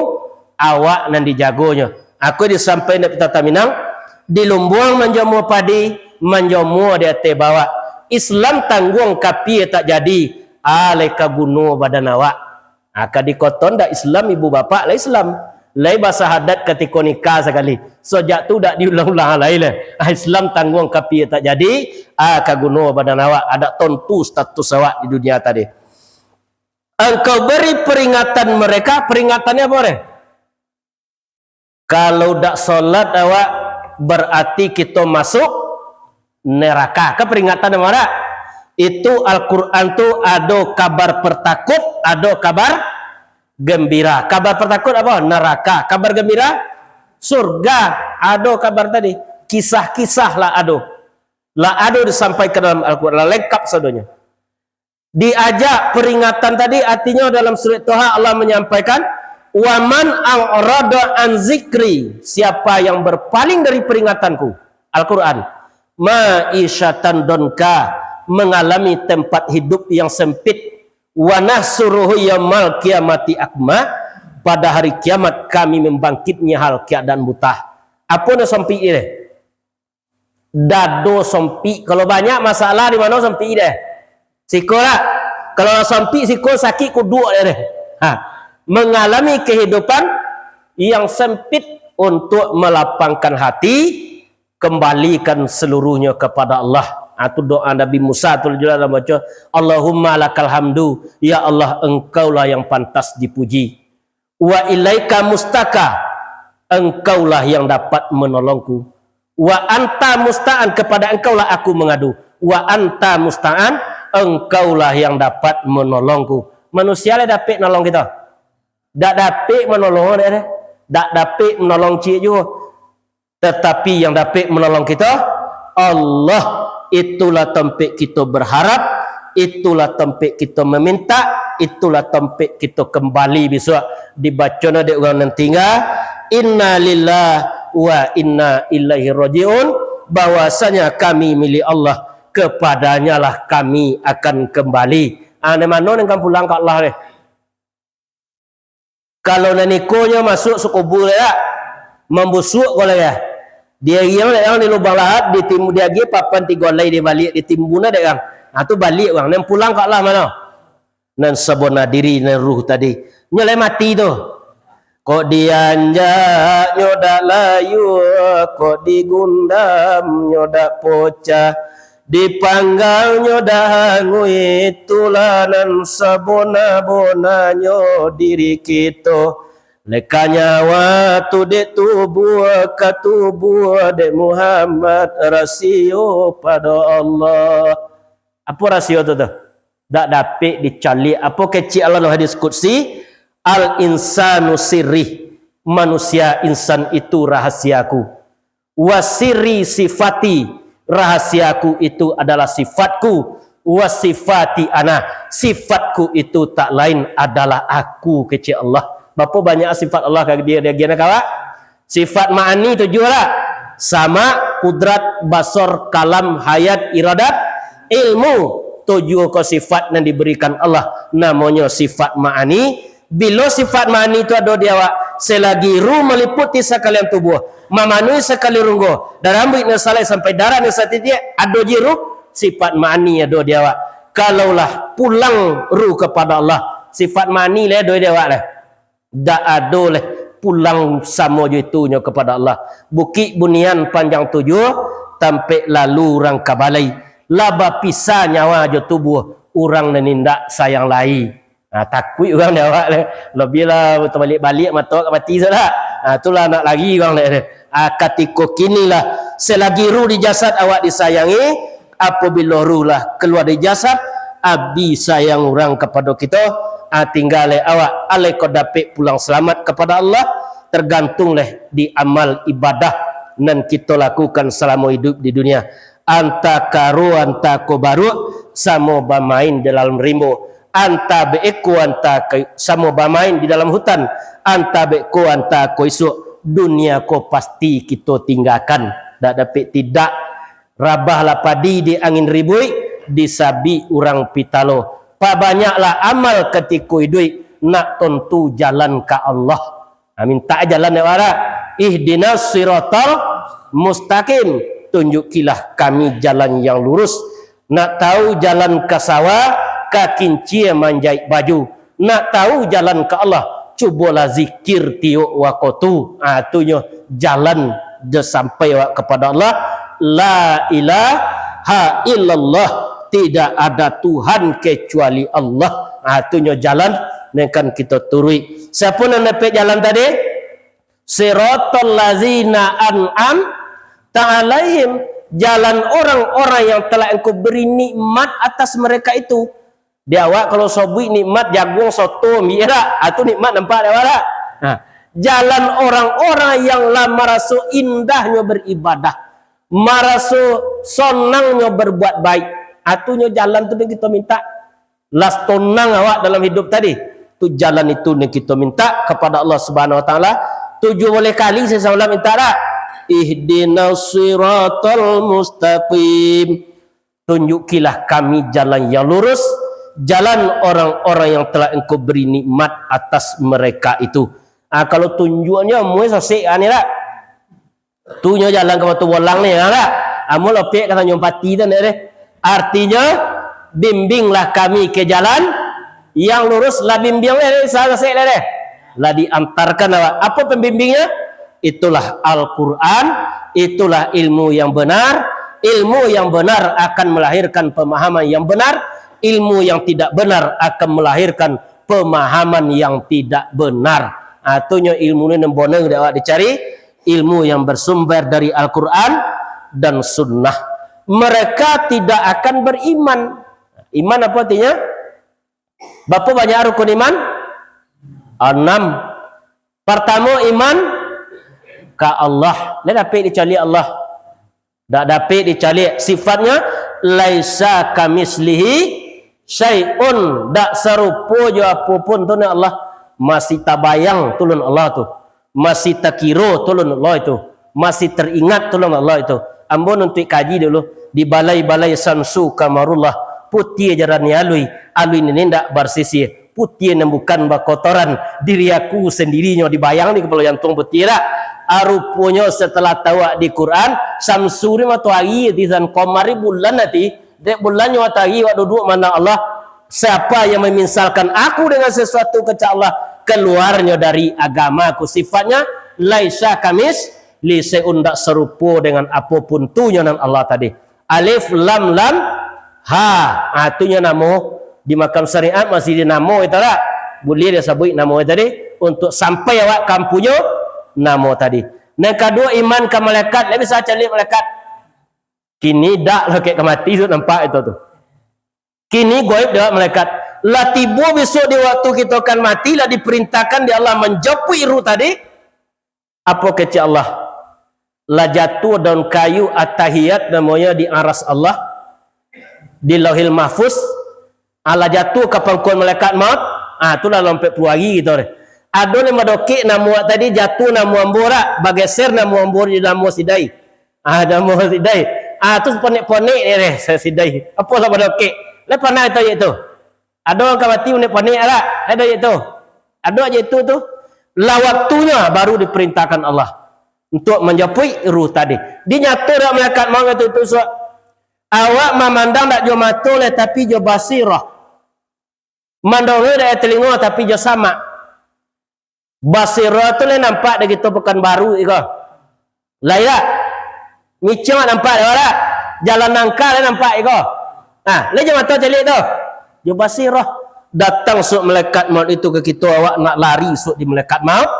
awak nan dijagonyo. Aku disampaikan dek pitata Minang, di lumbuang manjamua padi, manjamua di ateh bawak. Islam tangguang kapia tak jadi, alai ka guno badan awak. Ha, ka di koto ndak Islam, ibu bapak lah Islam. Lai basahadat katiko nikah sakali. Sajak tu dak diulang-ulang lai lah. Ha, Islam tangguang kapia tak jadi, ha, ka guno badan awak, adak tontu status awak di dunia tadi. Engkau beri peringatan mereka, peringatannya apo deh? Kalau dak salat awak, berarti kito masuk neraka. Kan peringatan apo dak? Itu Al-Quran tu ado kabar pertakut, ado kabar gembira. Kabar pertakut apo? Neraka. Kabar gembira? Surga. Ado kabar tadi. Kisah-kisah lah ado. Lah ado disampaikan dalam Al-Quran. Lah lengkap sadonyo. Diajak peringatan tadi, artinyo dalam surat Toha Allah menyampaikan, "Wa man a'rada an zikri," siapa yang berpaling dari peringatanku, Al-Quran, "ma'isyatan donka," mengalami tempat hidup yang sempit, "wa nahsyuruhu yaumal qiyamati a'ma," pada hari kiamat kami membangkitnya hal keadaan buta. Apo nan sompik ni? Dado sompik. Kalau banyak masalah di mano sompik deh. Siko lah. Kalau sompik siko sakik kuduak deh. Ha. Mengalami kehidupan yang sempit untuk melapangkan hati, kembalikan seluruhnya kepada Allah. Ha, tu doa Nabi Musa tu jelas dalam baca, "Allahumma lakal hamdu," ya Allah, Engkaulah yang pantas dipuji. "Wa ilaika mustaka," Engkaulah yang dapat menolongku. "Wa anta musta'an," kepada Engkaulah aku mengadu. "Wa anta musta'an," Engkaulah yang dapat menolongku. Manusia lah dapek nolong kito? Dak dapek menolong dek deh. Dak dapek menolong ciek juo. Tetapi yang dapek menolong kito, Allah. Itulah tampek kito berharap, itulah tampek kito meminta, itulah tampek kito kembali besok. Dibaco no dek urang nan tingga, "Inna lillah wa inna ilaihi raji'un," bahwasanya kami milik Allah, kepadanyalah kami akan kembali. Ah, nan mano nan kan pulang ka Allah deh? Kalau nan iko nyo masuk sakubua dak? Mambusuak ko lai, ah. Diagiah dek urang di lubang lahat, ditimbu-, diagiah papan tigo alai dibaliak, ditimbun dek urang. Ha, tu baliak urang. Nan pulang ka Allah mano? Nan sabona diri, nan ruh tadi. Nyo lai mati tu. Kok dianjak nyo dak layua, kok digundam nyo dak pocah, dipanggang nyo dak hanguik, itulah nan sabona-bonanyo diri kito. Leka nyawa tu dek tubuah, ka tubuah dek Muhammad, rasio pado Allah. Apo rasio tu tu? Dak dapek dicaliak. Apo kecek Allah dalam hadis qudsi? "Al insanu sirri." Manusia insan itu rahasiaku. "Wa sirri sifati." Rahasiaku itu adalah sifatku. "Wa sifati ana." Sifatku itu tak lain adalah aku, kecek Allah. Bapo banyak sifat Allah ka dia, dia gana kawak? Sifat ma'ani tujuah lah. Sama, kudrat, basor, kalam, hayat, iradat, ilmu. Tujuah ko sifat nan diberikan Allah. Namonyo sifat ma'ani. Bilo sifat ma'ani tu ado di awak, selagi ruh maliputi sakalian tubuah, mamanuhi sakalian runggo, dari rambuik nan salai sampai darah nan satitiak, ado ji ruh, sifat ma'ani ado di awak. Kalaulah pulang ruh kepada Allah, sifat ma'ani lai ado di awak lai. Dak ado lai pulang samo jo itunyo kepada Allah. Bukik bunian panjang tujuah, tampek lalu urang ka balai. Lah bapisah nyawa jo tubuah, urang nan indak sayang lai. Ha, takuik urang dek awak deh. Labiahlah tabaliak-baliak mato ka mati sudah. Ha, itulah nak lari urang dek deh. Ha, katiko kini lah, selagi ruh di jasad awak disayangi, apabilo ruh lah kalua dari jasad, abih sayang urang kapado kito, ha, tingga leh awak, alai ko dapek pulang salamat kapado Allah, tergantung leh di amal ibadah nan kito lakukan salamo iduik di dunia. Antah karo, antah ko baruak, samo bamain di dalam rimbo. Antah beko, antah ka-, samo bamain di dalam hutan. Antah beko, antah ko isuak, dunia ko pasti kito tinggakan. Dak dapek tidak. Rabahlah padi di angin ribuik, disabik urang pitalo. Pabanyaklah amal katiko iduik, nak tontu jalan ka Allah. Ha, mintak jalan dek awak. Ihdinas siratal mustaqim. Tunjukilah kami jalan yang lurus. Nak tahu jalan ka sawah, ka kincia manjaik baju. Nak tahu jalan ka Allah, cubolah zikir tiok wakotu. Ha, tu nyo jalan jo sampai awak kapado Allah. La ilaha illallah. Tidak ada Tuhan kecuali Allah. Ha, tu nyo jalan nan kan kito turuik. Siapo nan dapek jalan tadi? Siratal lazina an'amta alaihim, jalan orang-orang yang telah Engkau beri nikmat atas mereka itu. Di awak kalau sobuik nikmat jaguang soto, ambiak dak? Ah, tu nikmat nampak di awak dak? Nah, jalan orang-orang yang lah maraso indahnyo beribadah, maraso sonangnyo berbuat baik. Ah, tu nyo jalan tu nan kito mintak. Lah tonang awak dalam hidup tadi. Tu jalan itu nan kito mintak kapado Allah Subhanahu Wa Taala. Tujuah baleh kali sasalam mintak dak? Ihdinas siratal mustaqim. Tunjukilah kami jalan yang lurus, jalan orang-orang yang telah Engkau beri nikmat atas mereka itu. Ah, kalau tunjuaknyo, muai sasek ani dak? Tu nyo jalan ka Batu Bolang ni, ha, dak? Amun lopek ka Tanjuang Pati tu, ndak deh. Artinyo, bimbinglah kami ke jalan yang lurus, lah bimbiang deh, salah sasek deh. Lah diantarkan awak. Apo pambimbingnyo? Itulah Al-Quran, itulah ilmu yang benar. Ilmu yang benar akan melahirkan pemahaman yang benar. Ilmu yang tidak benar akan melahirkan pemahaman yang tidak benar. Ha, tu nyo ilmu ni nan bonang dek awak dicari. Ilmu yang bersumber dari Al-Quran dan Sunnah. Mereka tidak akan beriman. Iman apo artinyo? Bapo banyak rukun iman? Anam. Partamo, iman ka Allah. Dak dapek dicaliak Allah. Dak dapek dicaliak. Sifatnyo, laisa kamislihi syai'un. Dak sarupo jo apo pun tu nyo Allah. Masih tabayang tu lun Allah tu. Masih takiro tu lun Allah itu. Masih teringat tu lun Allah itu. Ambo nuntuik kaji dulu. Di balai-balai samsu kamarullah. Putiah jaran ni alui. Alui ni indak barsisiah. Putia nan bukan bakotoran, diri aku sandiri nyo dibayang di kapalo jantuang putia dak? Ah, ruponyo setelah tahu di Quran, Syamsu ni matoari, di dan Qamar ni bulan nanti, dek bulan nyo matoari, wak duduak mandang Allah. Siapa yang memisahkan aku dengan sesuatu, kecek Allah, keluarnyo dari agama aku. Sifatnya, laisa kamis, li seun dak serupo dengan apo pun tu nyo nan Allah tadi. Alif lam lam ha. Ah, tu nyo namo. Di makam syariat masih di namo itu lah. Buliah dia sabuik namo itu tadi. Untuk sampai awak kampunyo namo tadi. Nan kaduo, iman ka malaikat. Lah bisa caliak malaikat. Kini dak lah kek ka mati tu nampak itu tu. Kini goib dek malaikat. Lah tibo besok di waktu kito akan mati, lah diperintahkan di Allah manjapuik ruh tadi. Apo kecek Allah? Lah jatuah daun kayu atahiyat namonyo di aras Allah, di Lauhil Mahfuz. Ah, lah jatuah ka pangkuan malaikat maut. Ah, tu lah lompek puluah hari gitu deh. Ado nan madokek namo awak tadi, jatuah namo ambo dak, bageser namo ambo di namo sidai. Ah, namo sidai. Ah, tu ponek-ponek ni deh, sidai. Apo lah madokek? Lah panah itu je tu. Ado urang ka mati ponek-ponek dak? Ado je tu. Ado je tu tu. Lah waktunyo baru diperintahkan Allah untuk manjapuik ruh tadi. Dinyato dek malaikat maut waktu tu, so, awak mamandang dak jo mato leh, tapi jo basirah. Mandonge dak jo telingo, tapi jo samak. Basirah tu leh nampak dek kito Pekanbaru iko. Lah iyo. Micong nampak dek awak dak? Jalan nangka leh nampak iko. Nah, leh jo mato caliak tu. Jo basirah. Datang sok malaikat maut itu ka kito, awak nak lari sok di malaikat maut,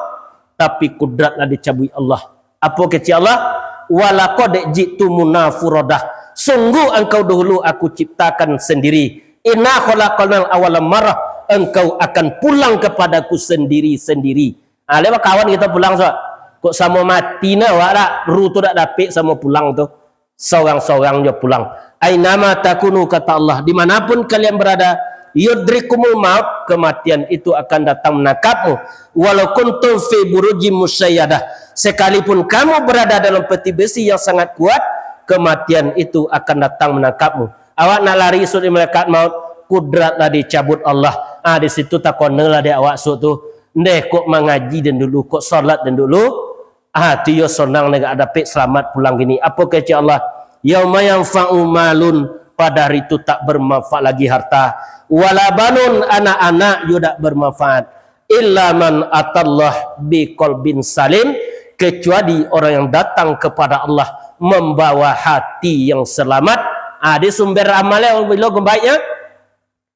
tapi kudrat lah dicabuik Allah. Apo kecek Allah? "Walaqad ji'tumuna furadah." Sungguh engkau dahulu aku ciptakan sendiri. "Inna khalaqnal awwala marrah." Engkau akan pulang kepadaku sendiri-sendiri. Ah, leh bakawan kito pulang, so. Kok samo mati nah, awak dak, ruh tu dak dapek samo pulang tu. Sorang-sorang jo pulang. "Ainama takunu," kata Allah, "dimanapun kalian berada, yudrikumul maut, kematian itu akan datang menangkapmu. Walau kuntum fi burujim musyayadah, sekalipun kamu berada dalam peti besi yang sangat kuat, kematian itu akan datang menangkapmu." Awak nak lari sudah malaikat maut, kudrat lah dicabut Allah. Ah, di situ takona lah dek awak sudah tu. Ndeh, kok mangaji den dulu, kok salat den dulu. Ah, tu yo sonang negak dapek selamat pulang kini. Apo kecek Allah? "Yauma yanfa'u malun," pada hari itu tak bermanfaat lagi harta. "Wala banun," anak-anak yo dak bermanfaat. "Illa man atallah biqalbin salim," kecuali orang yang datang kepada Allah membawa hati yang selamat. Ah, di sumber amal yang bilo gembaiknya,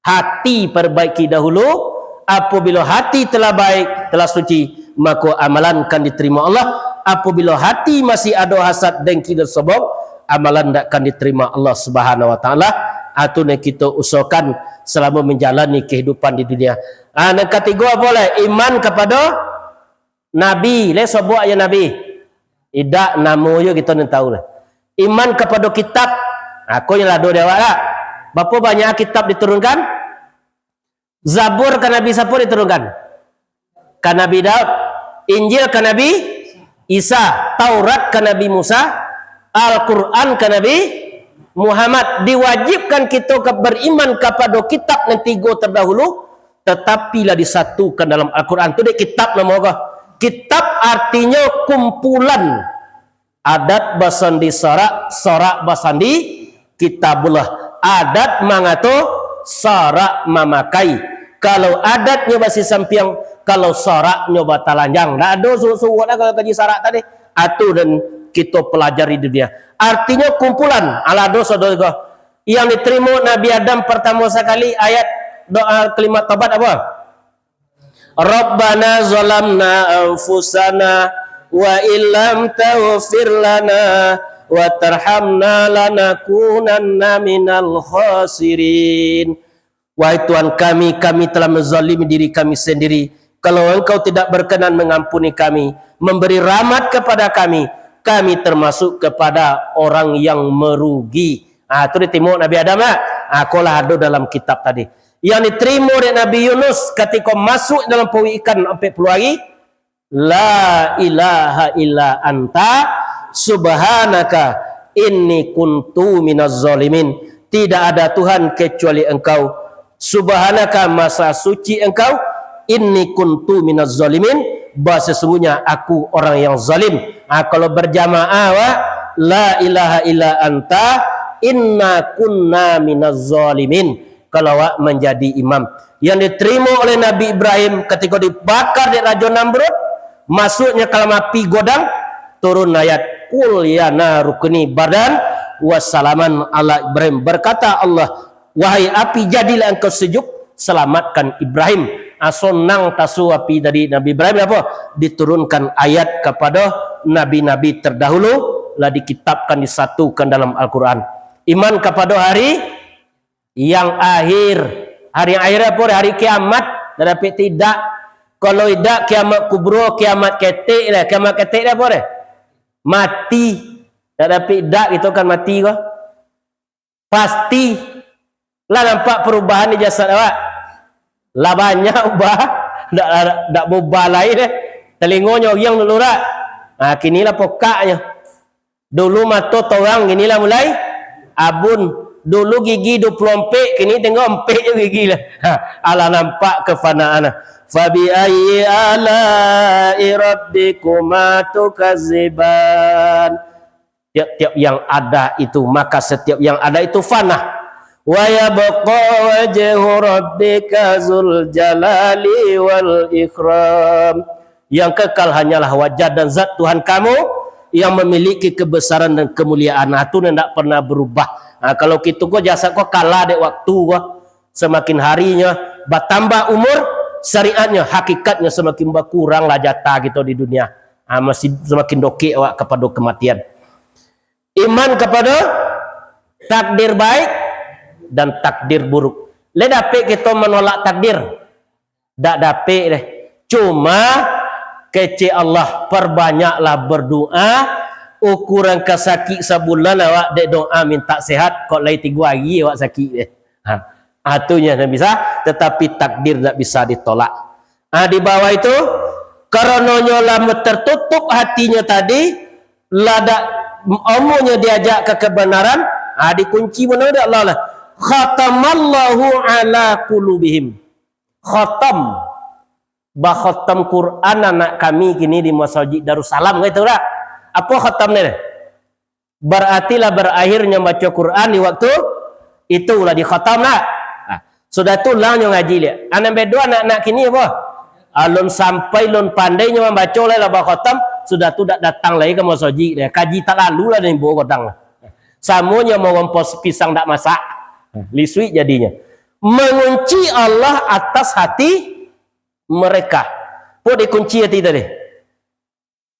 hati perbaiki dahulu. Apabila hati telah baik, telah suci, maka amalan kan diterima Allah. Apabila hati masih ada hasad, dengki dan sombong, amalan ndak kan diterima Allah Subhanahu Wa Taala. Atau nan kita usahakan selama menjalani kehidupan di dunia. Ah, nan katigo apa lah? Iman kepada Nabi, lai sobok aja Nabi. Idak, namo yo kito nan tahu lah. Iman kapado kitab. Ako nyo lah ado di awak lah. Bapo banyak kitab diturunkan? Zabur ka Nabi sapo diturunkan? Ka Nabi Daud. Injil ka Nabi Isa. Taurat ka Nabi Musa. Al-Quran ka Nabi Muhammad. Diwajibkan kito ka beriman kapado kitab nan tigo terdahulu, tatapi lah disatukan dalam Al-Quran. Tu dek kitab namo ko. Kitab artinyo kumpulan. Adat basandi sarak, sarak basandi kitabullah. Adat mangato, sarak mamakai. Kalau adatnyo basisampiang, kalau saraknyo batalanjang. Ndak ado suruik-suruik dah kalau kaji sarak tadi. Atu nan kito pelajari dunia. Artinyo kumpulan. Alah doso-doso ko. Yang diterimo Nabi Adam pertamo sakali ayat doa kalimat tobat apo? "Rabbana zalamna anfusana wa illam taghfir lana wa tarhamna lanakunanna minal khasirin." Wahai Tuhan kami, kami telah menzalimi diri kami sendiri. Kalau Engkau tidak berkenan mengampuni kami, memberi rahmat kepada kami, kami termasuk kepada orang yang merugi. Ah, tu diterimo Nabi Adam lah. Ah, ko lah ado dalam kitab tadi. Yang diterimo dek Nabi Yunus katiko masuk dalam paruik ikan ampek puluah hari, "La ilaha illa anta subhanaka inni kuntu minaz zalimin." Tidak ada Tuhan kecuali Engkau. Subhanaka, maha suci Engkau, inni kuntu minaz zalimin, bahwa sesungguhnya aku orang yang zalim. Ah, kalau berjamaah, wa, la ilaha illa anta, inna kunna minaz zalimin. Kalau awak menjadi imam. Yang diterima oleh Nabi Ibrahim ketika dibakar dek Raja Namrud, masuknya ka dalam api godang, turun ayat, "Qul ya naru kuni bardan wa salaman ala Ibrahim." Berkata Allah, "Wahai api, jadilah engkau sejuk, selamatkan Ibrahim." Ah, sonang tasu api tadi Nabi Ibrahim, apa? Diturunkan ayat kepada nabi-nabi terdahulu, lah dikitabkan, disatukan dalam Al-Quran. Iman kepada hari yang akhir. Hari yang akhir apa? Hari kiamat. Dak dapik tidak. Kalau idak kiamat kubro, kiamat ketek lah. Kiamat ketek dah apa dah? Mati. Dak dapik tidak gitu kan mati ko. Pasti. Lah nampak perubahan di jasad awak. Lah banyak ubah. Dak, dak, dak berubah lai deh. Telingo nyoriang dulu dak. Nah, kini lah pokaknyo. Dulu mato torang, kini lah mulai abun. Dulu gigi dua puluh ampek, kini tinggal ampek je gigi lah. Ha, alah nampak kefanaan. Fabi ayyi ala'i rabbikuma tukaziban. Tiap-tiap yang ada itu, maka setiap yang ada itu fana. Wa yabqa wajhu rabbika zul jalali wal ikram. Yang kekal hanyalah wajah dan zat Tuhan kamu yang memiliki kebesaran dan kemuliaan. Nah, tu nan ndak pernah berubah. Nah, kalau kitu ko jasad ko kalah dek waktu ko. Semakin harinyo batambah umur, syariatnyo, hakikatnyo semakin bakuranglah jatah kito di dunia. Ah, masih semakin dokek awak kapado kematian. Iman kapado takdir baik dan takdir buruk. Lai dapek kito manolak takdir? Dak dapek deh. Cuma kecek Allah, perbanyaklah berdoa, ukuran ka sakik sabulan awak dek doa mintak sehat, kok lai tigo hari awak sakik deh. Ha. Ah, tu nyo nan bisa, tetapi takdir dak bisa ditolak. Ah, di bawah itu, karanonyo lah tertutup hatinyo tadi, lah dak omonyo diajak ka kebenaran, ah, dikunci bana dek Allah lah. Khatamallahu ala qulubihim. Khatam. Bakhatam Quran anak kami kini di Masajik Darussalam, kan itu dak? Apo khatam ni? Berarti lah berakhirnyo baco Quran di waktu itu lah dikhatam lah. Nah, sudah tu lah nyo ngaji liak. Anak bedo anak-anak kini apo? Alun sampai lun pandai nyo mambaco lai lah bakhatam, sudah tu dak datang lai ka masajik deh. Kaji tak lalu lah nimbo godang lah. Samonyo mawampos pisang dak masak. Lisuik jadinyo. Mengunci Allah atas hati mereka. Po dikunci hati tadi.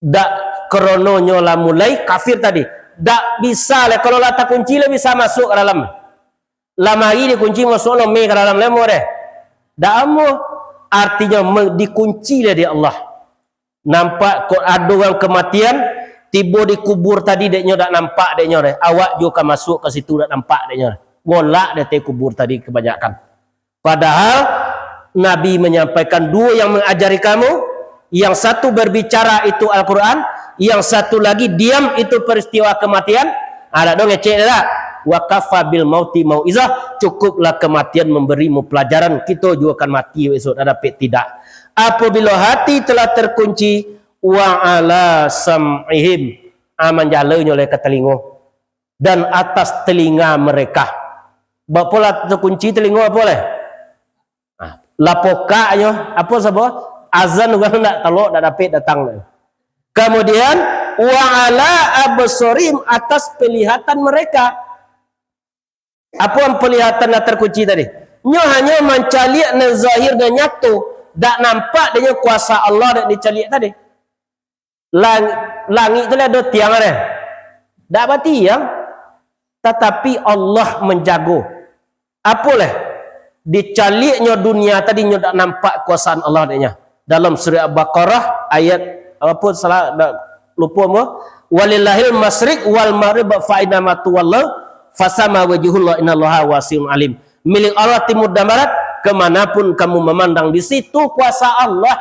Dak karanonyo lah mulai kafir tadi. Dak bisa lah, kalau lah takunci lah bisa masuk ka dalam. Lamari dikunci, masuk lo meh ka dalam lemo deh. Dak amuah. Artinyo me-, dikunci lah di Allah. Nampak kok ado urang kematian, tibo di kubur tadi dek nyo dak nampak dek nyo deh. Awak juo ka masuk ka situ dak nampak dek nyo deh. Ngolak deh teh kubur tadi kebanyakan. Padahal Nabi menyampaikan duo yang mengajari kamu, yang satu berbicara itu Al-Quran, yang satu lagi diam itu peristiwa kematian. Adak dong ngecek dah. Wa kafa bil mauti mauizah, cukuplah kematian memberimu pelajaran, kito juo akan mati esok, dak dapek tidak. Apabila hati telah terkunci, wa ala sam'ihim, ah, manjalanyo oleh ka telingo, dan atas telinga mereka. Bapolah terkunci telingo apo leh? Ah, lapokaknyo, apo sabo? Azan urang nak talok, nak dapek datang. Kemudian, wa ala absarihim, atas penglihatan mereka. Apo penglihatan nan terkunci tadi? Nyo hanyo mancaliak nan zahir, nan nyato. Dak nampak dek nyo kuasa Allah dak dicaliak tadi. Lang-, langik tu lah ado tiang deh. Dak batiang. Tatapi Allah manjago. Apo leh? Dicaliaknyo dunia tadi nyo dak nampak kuasaan Allah dek nyo. Dalam surah Al-Baqarah ayat apo salah dak lupo mo? Walillahil masyriq wal maghrib fa aina ma tuwallu fasama wajhullah innallaha wasi'un alim. Milik Allah timur dan barat, kemanapun kamu memandang di situ kuasa Allah.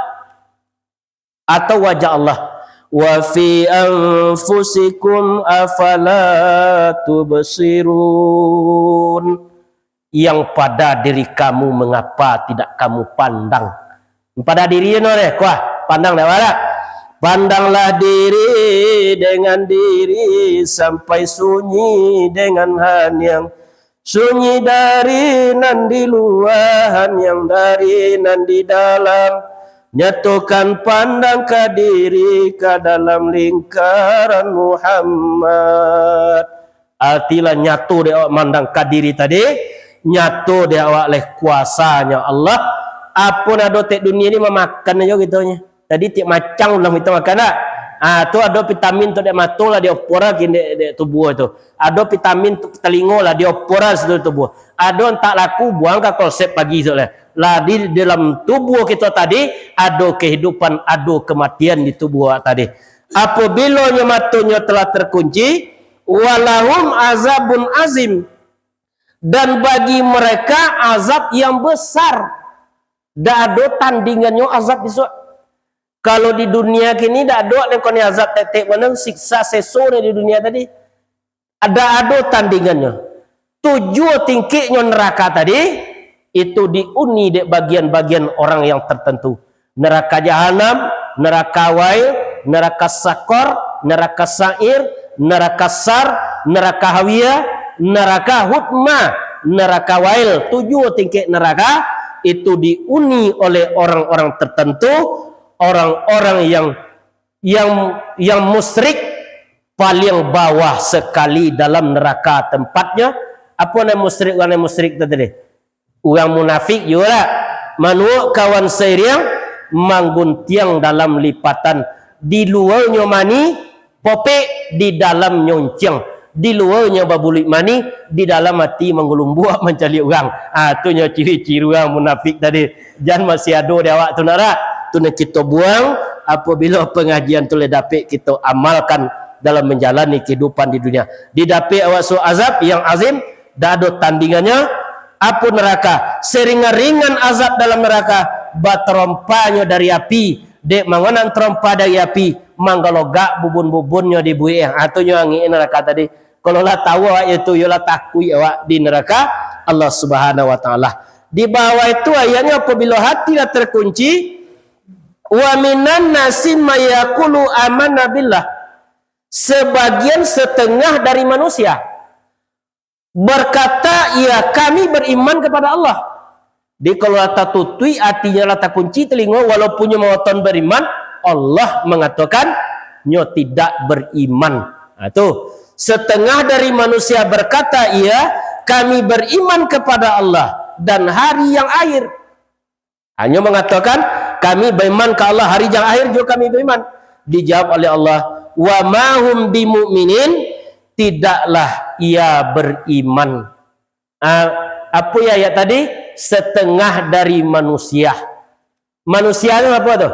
Atau wajah Allah. Wa fi anfusikum afala tubsirun. yang pada diri kamu mengapa tidak kamu pandang? Pada diri no deh, kuah, pandang dah, wala. Pandanglah diri dengan diri sampai sunyi dengan haniang. Sunyi dari nan di lua, haniang dari nan di dalam. Nyatokan pandang ka diri ka dalam lingkaran Muhammad. Artilah nyato dek awak mandang ka diri tadi, nyato dek awak leh kuasanyo Allah. Apo nan ado tek dunia ni mamakan ajo kitonyo. Jadi tiap macam ulah kito makan dak? Ah, tu ado vitamin tu dek mato lah diopor lah kini dek, dek tubuh tu. Ado vitamin tu telingo lah diopor lah situ tubuh. Ado antak laku buang ka konsep pagi tu lah. Lah di dalam tubuh kito tadi ado kehidupan, ado kematian di tubuh awak tadi. Apabilo nyo matonyo telah terkunci, walahum azabun azim, dan bagi mereka azab yang besar. Dak ado tandingannyo azab bisuak. Kalau di dunia kini dak ado nan koni azab tetek mano siksa seso ni di dunia tadi. Dak ado tandingannyo. Tujuh tingkiknyo neraka tadi, itu diuni dek bagian-bagian orang yang tertentu. Neraka jahanam, neraka wail, neraka sakor, neraka sair, neraka sar, neraka hawiyah, neraka hutma, neraka wail. Tujuh tingkik neraka itu diuni oleh orang-orang tertentu, orang-orang yang, yang, yang musyrik paling bawah sekali dalam neraka tempatnya. Apo nan musyrik, urang nan musyrik tu tadi? Urang munafik juo lah. Manuak kawan sairiang, mangguntiang dalam lipatan. Di luanyo manih, popek, di dalamnyo unciang. Di luanyo babuluik manih, di dalam ati manggulumbuak mancaliak urang. Ah, tu nyo ciri-ciri urang munafik tadi. Jan masih ado di awak tu nak dak? Tu nan kito buang, apabilo pengajian tu lah dapek kito amalkan dalam menjalani kehidupan di dunia. Didapek awak suok azab yang azim, dak ado tandingannyo. Apo neraka? Seringan-ringan azab dalam neraka, batarompanyo dari api. Dek mangonang tarompa dari api, manggalogak bubun-bubunnyo di buek. Ah, tu nyo angek neraka tadi. Kalau lah tahu awak itu, iyolah takuik awak di neraka Allah Subhanahu wa Ta'ala. Di bawah itu ayatnyo, apabila hati lah terkunci, wa minan nasi mayakulu amanna billah. Sebagian setengah dari manusia berkata, "Ya, kami beriman kepada Allah." Jadi, kalau lah tatutuik, atinyo lah takunci telingo, walaupun nyo mangaton beriman, Allah mengatakan nyo tidak beriman. Nah, tu. Setengah dari manusia berkata, "Ya, kami beriman kepada Allah dan hari yang akhir." Hanyo mangatokan, "Kami baiman ka Allah, hari jan akhir juo kami baiman." Dijawab oleh Allah, "Wa ma hum bimu'minin, tidaklah ia beriman." Ah, apo ya ayat tadi? Setengah dari manusia. Manusia tu apo tu?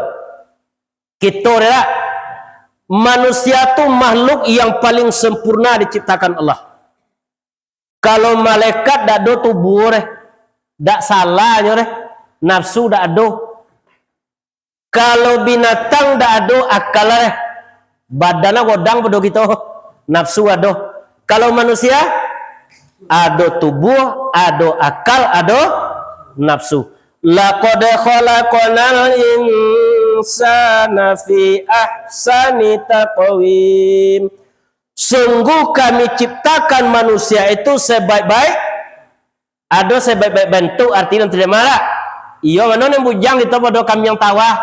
Kito, dak? Manusia tu makhluk yang paling sempurna diciptakan Allah. Kalau malaikat dak ado tubuah deh, dak salah nyo deh, nafsu dak ado. Kalau binatang dak ado akal deh, badan lah godang pado kito, nafsu ado. Kalau manusia, ado tubuah, ado akal, ado nafsu. Laqad khalaqnal insana fi ahsani taqwim. Sungguh Kami ciptakan manusia itu sebaik-baik. Ado sebaik-baik bantuak, arti nan tidak marak. Iyo, mano nan bujang kito pado kami yang tawah?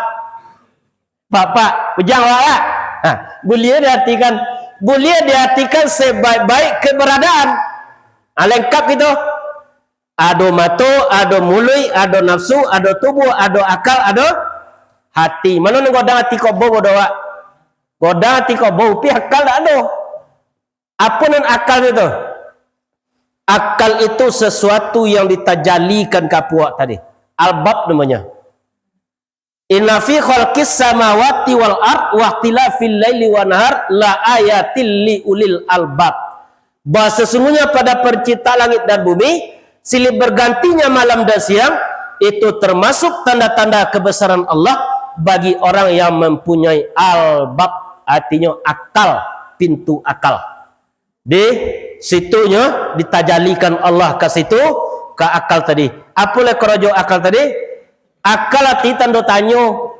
Bapak, bujang awak lah. Ha, buliah diartikan, buliah diartikan sebaik-baik keberadaan. Ha, lengkap kito. Ado mato, ado muluik, ado nafsu, ado tubuah, ado akal, ado hati. Mano nan godang ati kobo pado awak? Godang ati kobo, tapi akal dak ado. Apo nan akal itu? Akal itu sesuatu yang ditajalikan ka puak tadi. Albab namanya. Inna fi khalqis samawati wal ard wa ikhtilafil laili wan nahar la ayatil li ulil albab. Bahwa sesungguhnya pada pencipta langit dan bumi, silih bergantinya malam dan siang, itu termasuk tanda-tanda kebesaran Allah bagi orang yang mempunyai albab, artinya akal, pintu akal. Di situnyo ditajalikan Allah ka situ, ka akal tadi. Apo lai karajo akal tadi? Akal ati tando tanyo.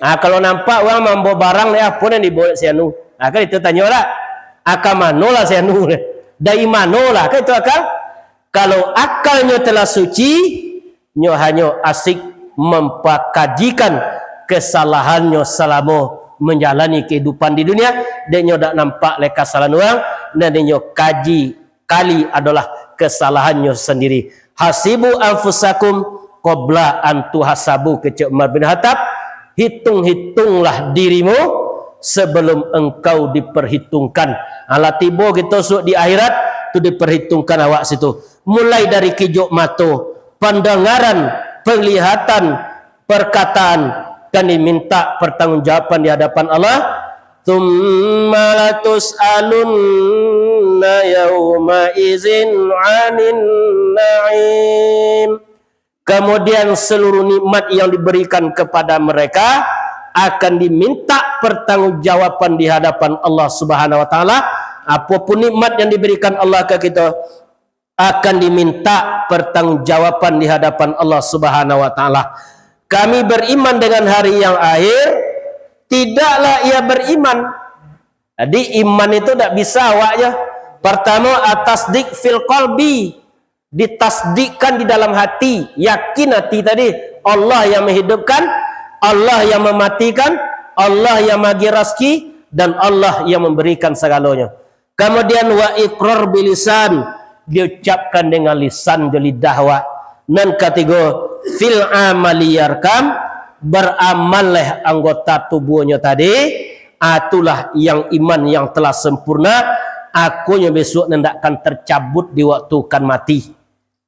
Ah, kalau nampak urang mambawa barang, eh, apo nan dibawa si anu? Ah, kan itu tanyo lah. Akal mano lah si anu? Dari mano lah? Kan itu akal. Kalau akalnyo telah suci, nyo hanyo asik mampakajikan kesalahannyo salamo manjalani kahidupan di dunia, dek nyo dak nampak lai kasalahan urang, nan inyo kaji kali adolah kasalahannyo sandiri. "Hasibu anfusakum qabla an tuhasabu," kecek Umar bin Khattab, "Hitung-hitunglah dirimu sebelum engkau diperhitungkan." Alah tibo kito suok di akhirat, tu diperhitungkan awak situ. Mulai dari kijok mato, pandangaran, penglihatan, perkataan, kan diminta pertanggungjawaban di hadapan Allah. "Tsumma latus'alunna yauma idzin 'anin na'im." Kemudian seluruh nikmat yang diberikan kepada mereka akan diminta pertanggungjawaban di hadapan Allah Subhanahu wa Taala. Apapun nikmat yang diberikan Allah ke kita, akan diminta pertanggungjawaban di hadapan Allah Subhanahu wa Taala. Kami beriman dengan hari yang akhir, tidaklah ia beriman. Jadi, iman itu dak bisa awaknya. Pertama, at-tasdiq fil qalbi, ditasdikkan di dalam hati, yakin hati tadi, Allah yang menghidupkan, Allah yang mematikan, Allah yang magi rezeki, dan Allah yang memberikan segalanya. Kamudian, wa iqrar bilisan, diucapkan dengan lisan jo lidah awak. Nan katigo, fil amali yarkam, baramal leh anggota tubuhnyo tadi, ah, itulah yang iman yang telah sempurna, akonyo besok nan dak akan tercabut di waktu kan mati.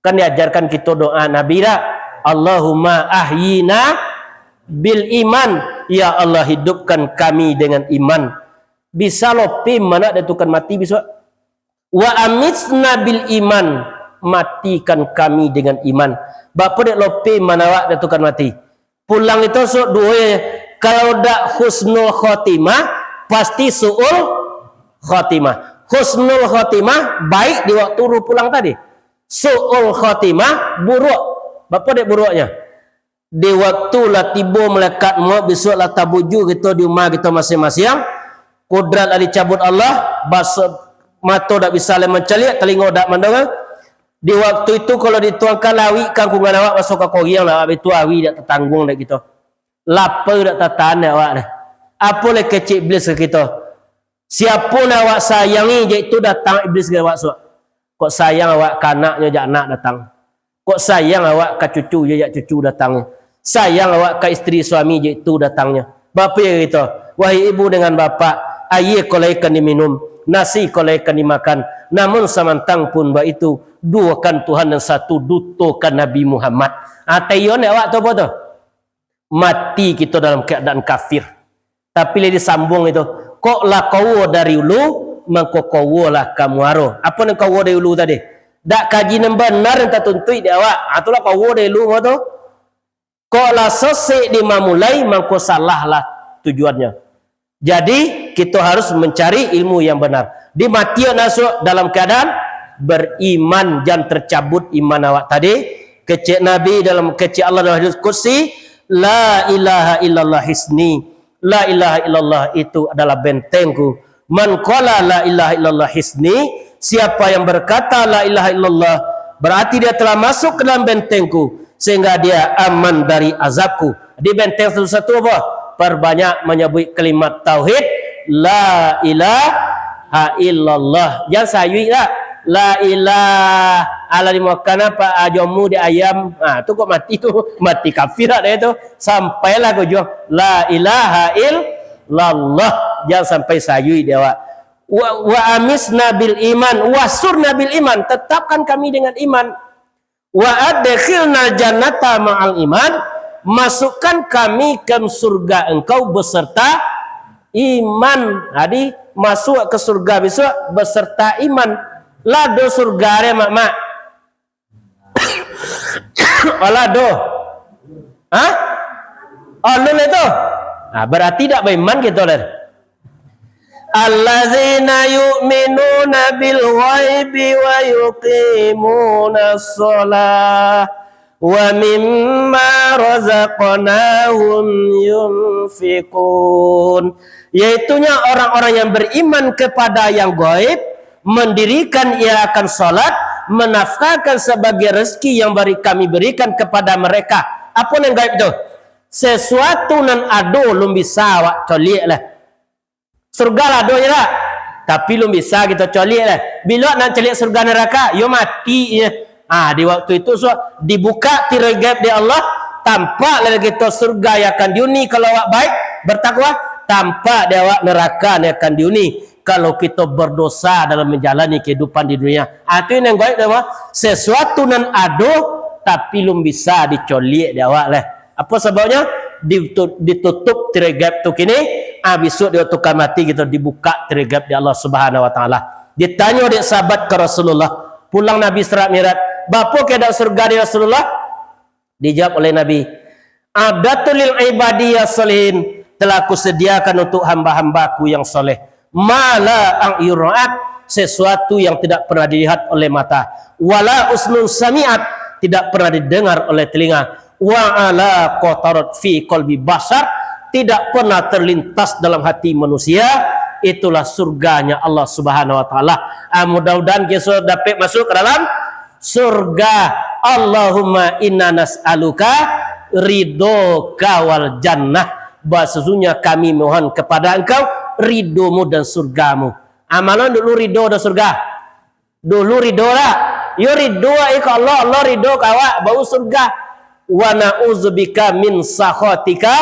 Kan diajarkan kito doa Nabi dak? "Allahumma ahyina bil iman." Ya Allah, hidupkan kami dengan iman. Bisa lope iman awak dek tu kan mati besok. "Wa amitna bil iman." Matikan kami dengan iman. Bapa dek lope iman awak dek tu kan mati. Pulang itu suok duo ya. Kalau dak husnul khotimah, pasti su'ul khotimah. Husnul khotimah, baik di waktu ruh pulang tadi. Su'ul khotimah, buruk. Bapa dek buruknya? Di waktu lah tibo malaikat maut, besok lah tabuju kito di rumah kito masing-masing. Kudrat lah dicabut Allah, baso, mato dak bisa lai mancaliak, talingo dak mandanga. Di waktu itu, kalau dituangkan lawik kangkungan awak, baso ka koriang lah, awak itu awi dak tatangguang dek kito. Lapa dak tatahan dek awak dah. Apo lai kecek iblis ka kito? Siapo nan awak sayangi, jak itu datang iblis ka awak suok. Kok sayang awak ka anaknyo, jak anak datang. Kok sayang awak ka cucu, jak cucu datang. Sayang awak ka isteri suami, jak itu datangnyo. Bapa kito, wahai ibu dengan bapak, aia ko lai kan diminum, nasi ko lai kan dimakan. Namun samantang pun baitu, duokan Tuhan nan satu, dutokan Nabi Muhammad. Ah, taiyo ndak awak tu apo tu? Mati kito dalam keadaan kafir. Tapi lai disambuang itu, kok lah kawa dari ulu, mangko kawa lah ka muaro. Apo nan kawa dari ulu tadi? Dak kaji nan bana nan tatuntuik di awak. Ah, tu lah kawa dari ulu tu. Kok lah sesek di mamulai, mangko salah lah tujuannyo. Jadi, kito harus mancari ilmu yang benar. Dimatian asuak dalam keadaan beriman, jan tercabut iman awak tadi. Kecek Nabi dalam, kecek Allah dalam hadis qudsi, "La ilaha illallah hisni." La ilaha illallah itu adalah bentengku. "Man qala la ilaha illallah hisni," siapa yang berkata la ilaha illallah, berarti dia telah masuk ke dalam bentengku, sehingga dia aman dari azabku. Di benteng satu-satu apa? Perbanyak menyebut kalimat tauhid, la ilaha illallah. Jan sayuik lah. La ilah, alah dimakan apa, ajomu di ayam. Ha, tu kok mati tu? Mati kafir lah dia tu. Sampailah ke ujung. La ilaha illallah. Jan sampai sayuik di awak. Wa, wa amisna bil iman, wasurna bil iman, tetapkan kami dengan iman. Wa adkhilnal jannata ma'al iman, masukkan kami ke surga Engkau beserta iman. Jadi, masuk ke surga besok beserta iman. Lah do surga re, mak-mak? Alah do. Hah? Alun itu. Nah, berarti dak beriman gitu lah. Alladzina yu'minuna bil ghaibi wa yuqimunas shalah wa mimma razaqnahum yunfiqun. Yaitunya orang-orang yang beriman kepada yang gaib, mendirikan ia akan salat, menafkahkan sebagai rezeki yang bari, Kami berikan kepada mereka. Apo nan gaib tu? Sesuatu nan ado lun bisa awak coliak lah. Surga lah ado je lah. Tapi lun bisa kito coliak lah. Bilo nak coliak surga neraka? Yo mati je. Ah, di waktu itu so, dibuka tirai gaib dek Allah, tampak lah kito surga yang akan diuni kalau awak baik, bertakwa, tampak dek awak neraka yang akan diuni kalau kito berdosa dalam menjalani kehidupan di dunia. Ah, tu yang gaib tu apa? Sesuatu nan ado tapi lun bisa dicoliak dek awak lah. Apo sababnyo? Ditu-, ditutup tirai gaib tu kini, ah, bisuak di waktu ka mati kito dibuka tirai gaib dek Allah Subhanahu wa Taala. Ditanyo dek sahabat ka Rasulullah, pulang Nabi Isra Mi'raj, "Bapo keadaan surga di Rasulullah?" Dijawab oleh Nabi, "A'dadtu lil ibadiyas sholihin, telah Aku sediakan untuk hamba-hamba-Ku yang soleh. Ma la a'yun ra'at, sesuatu yang tidak pernah dilihat oleh mata. Wala uznun sami'at, tidak pernah didengar oleh telinga. Wa ala khotarat fi qalbi basyar, tidak pernah terlintas dalam hati manusia, itulah surganya Allah Subhanahu wa Taala." Ah, mudah-mudahan kita dapek masuk ke dalam surga. Allahumma inna nas'aluka ridhoka wal jannah. Bahasanya kami mohon kepada Engkau ridho-Mu dan surga-Mu. Amalan dulu ridho dan surga. Dulu ridho lah. Yo ridho ai ka Allah, Allah ridho ka awak, baru surga. Wa na'udzubika min sakhatika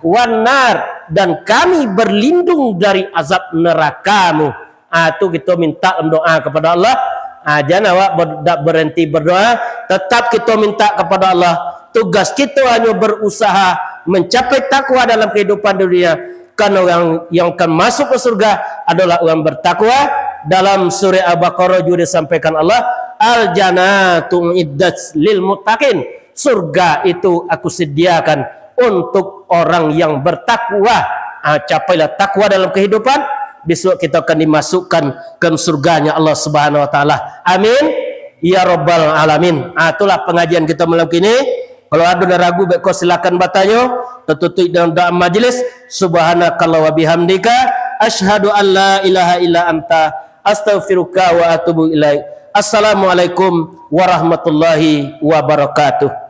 wan nar. Dan kami berlindung dari azab neraka-Mu. Ah, tu kito minta dalam doa kepada Allah. Ah, jan awak ber-, dak berhenti berdoa, tetap kito minta kepada Allah. Tugas kito hanyo berusaha mencapai takwa dalam kehidupan dunia. Karena orang yang akan masuk ke surga adalah orang bertakwa. Dalam surah Al-Baqarah juga disampaikan Allah, "Al-jannatu uiddat lil muttaqin." Surga itu Aku sediakan untuk orang yang bertakwa. Ah, capailah takwa dalam kehidupan, besok kita akan dimasukkan ke surganya Allah Subhanahu wa Taala. Amin ya rabbal alamin. Ah, itulah pengajian kita malam kini. Kalau ado nan ragu, beko silakan batanyo. Tatutuik dengan doa majlis. Subhanakallah wa bihamdika, asyhadu an la ilaha illa anta, astaghfiruka wa atubu ilaik. Assalamualaikum warahmatullahi wabarakatuh.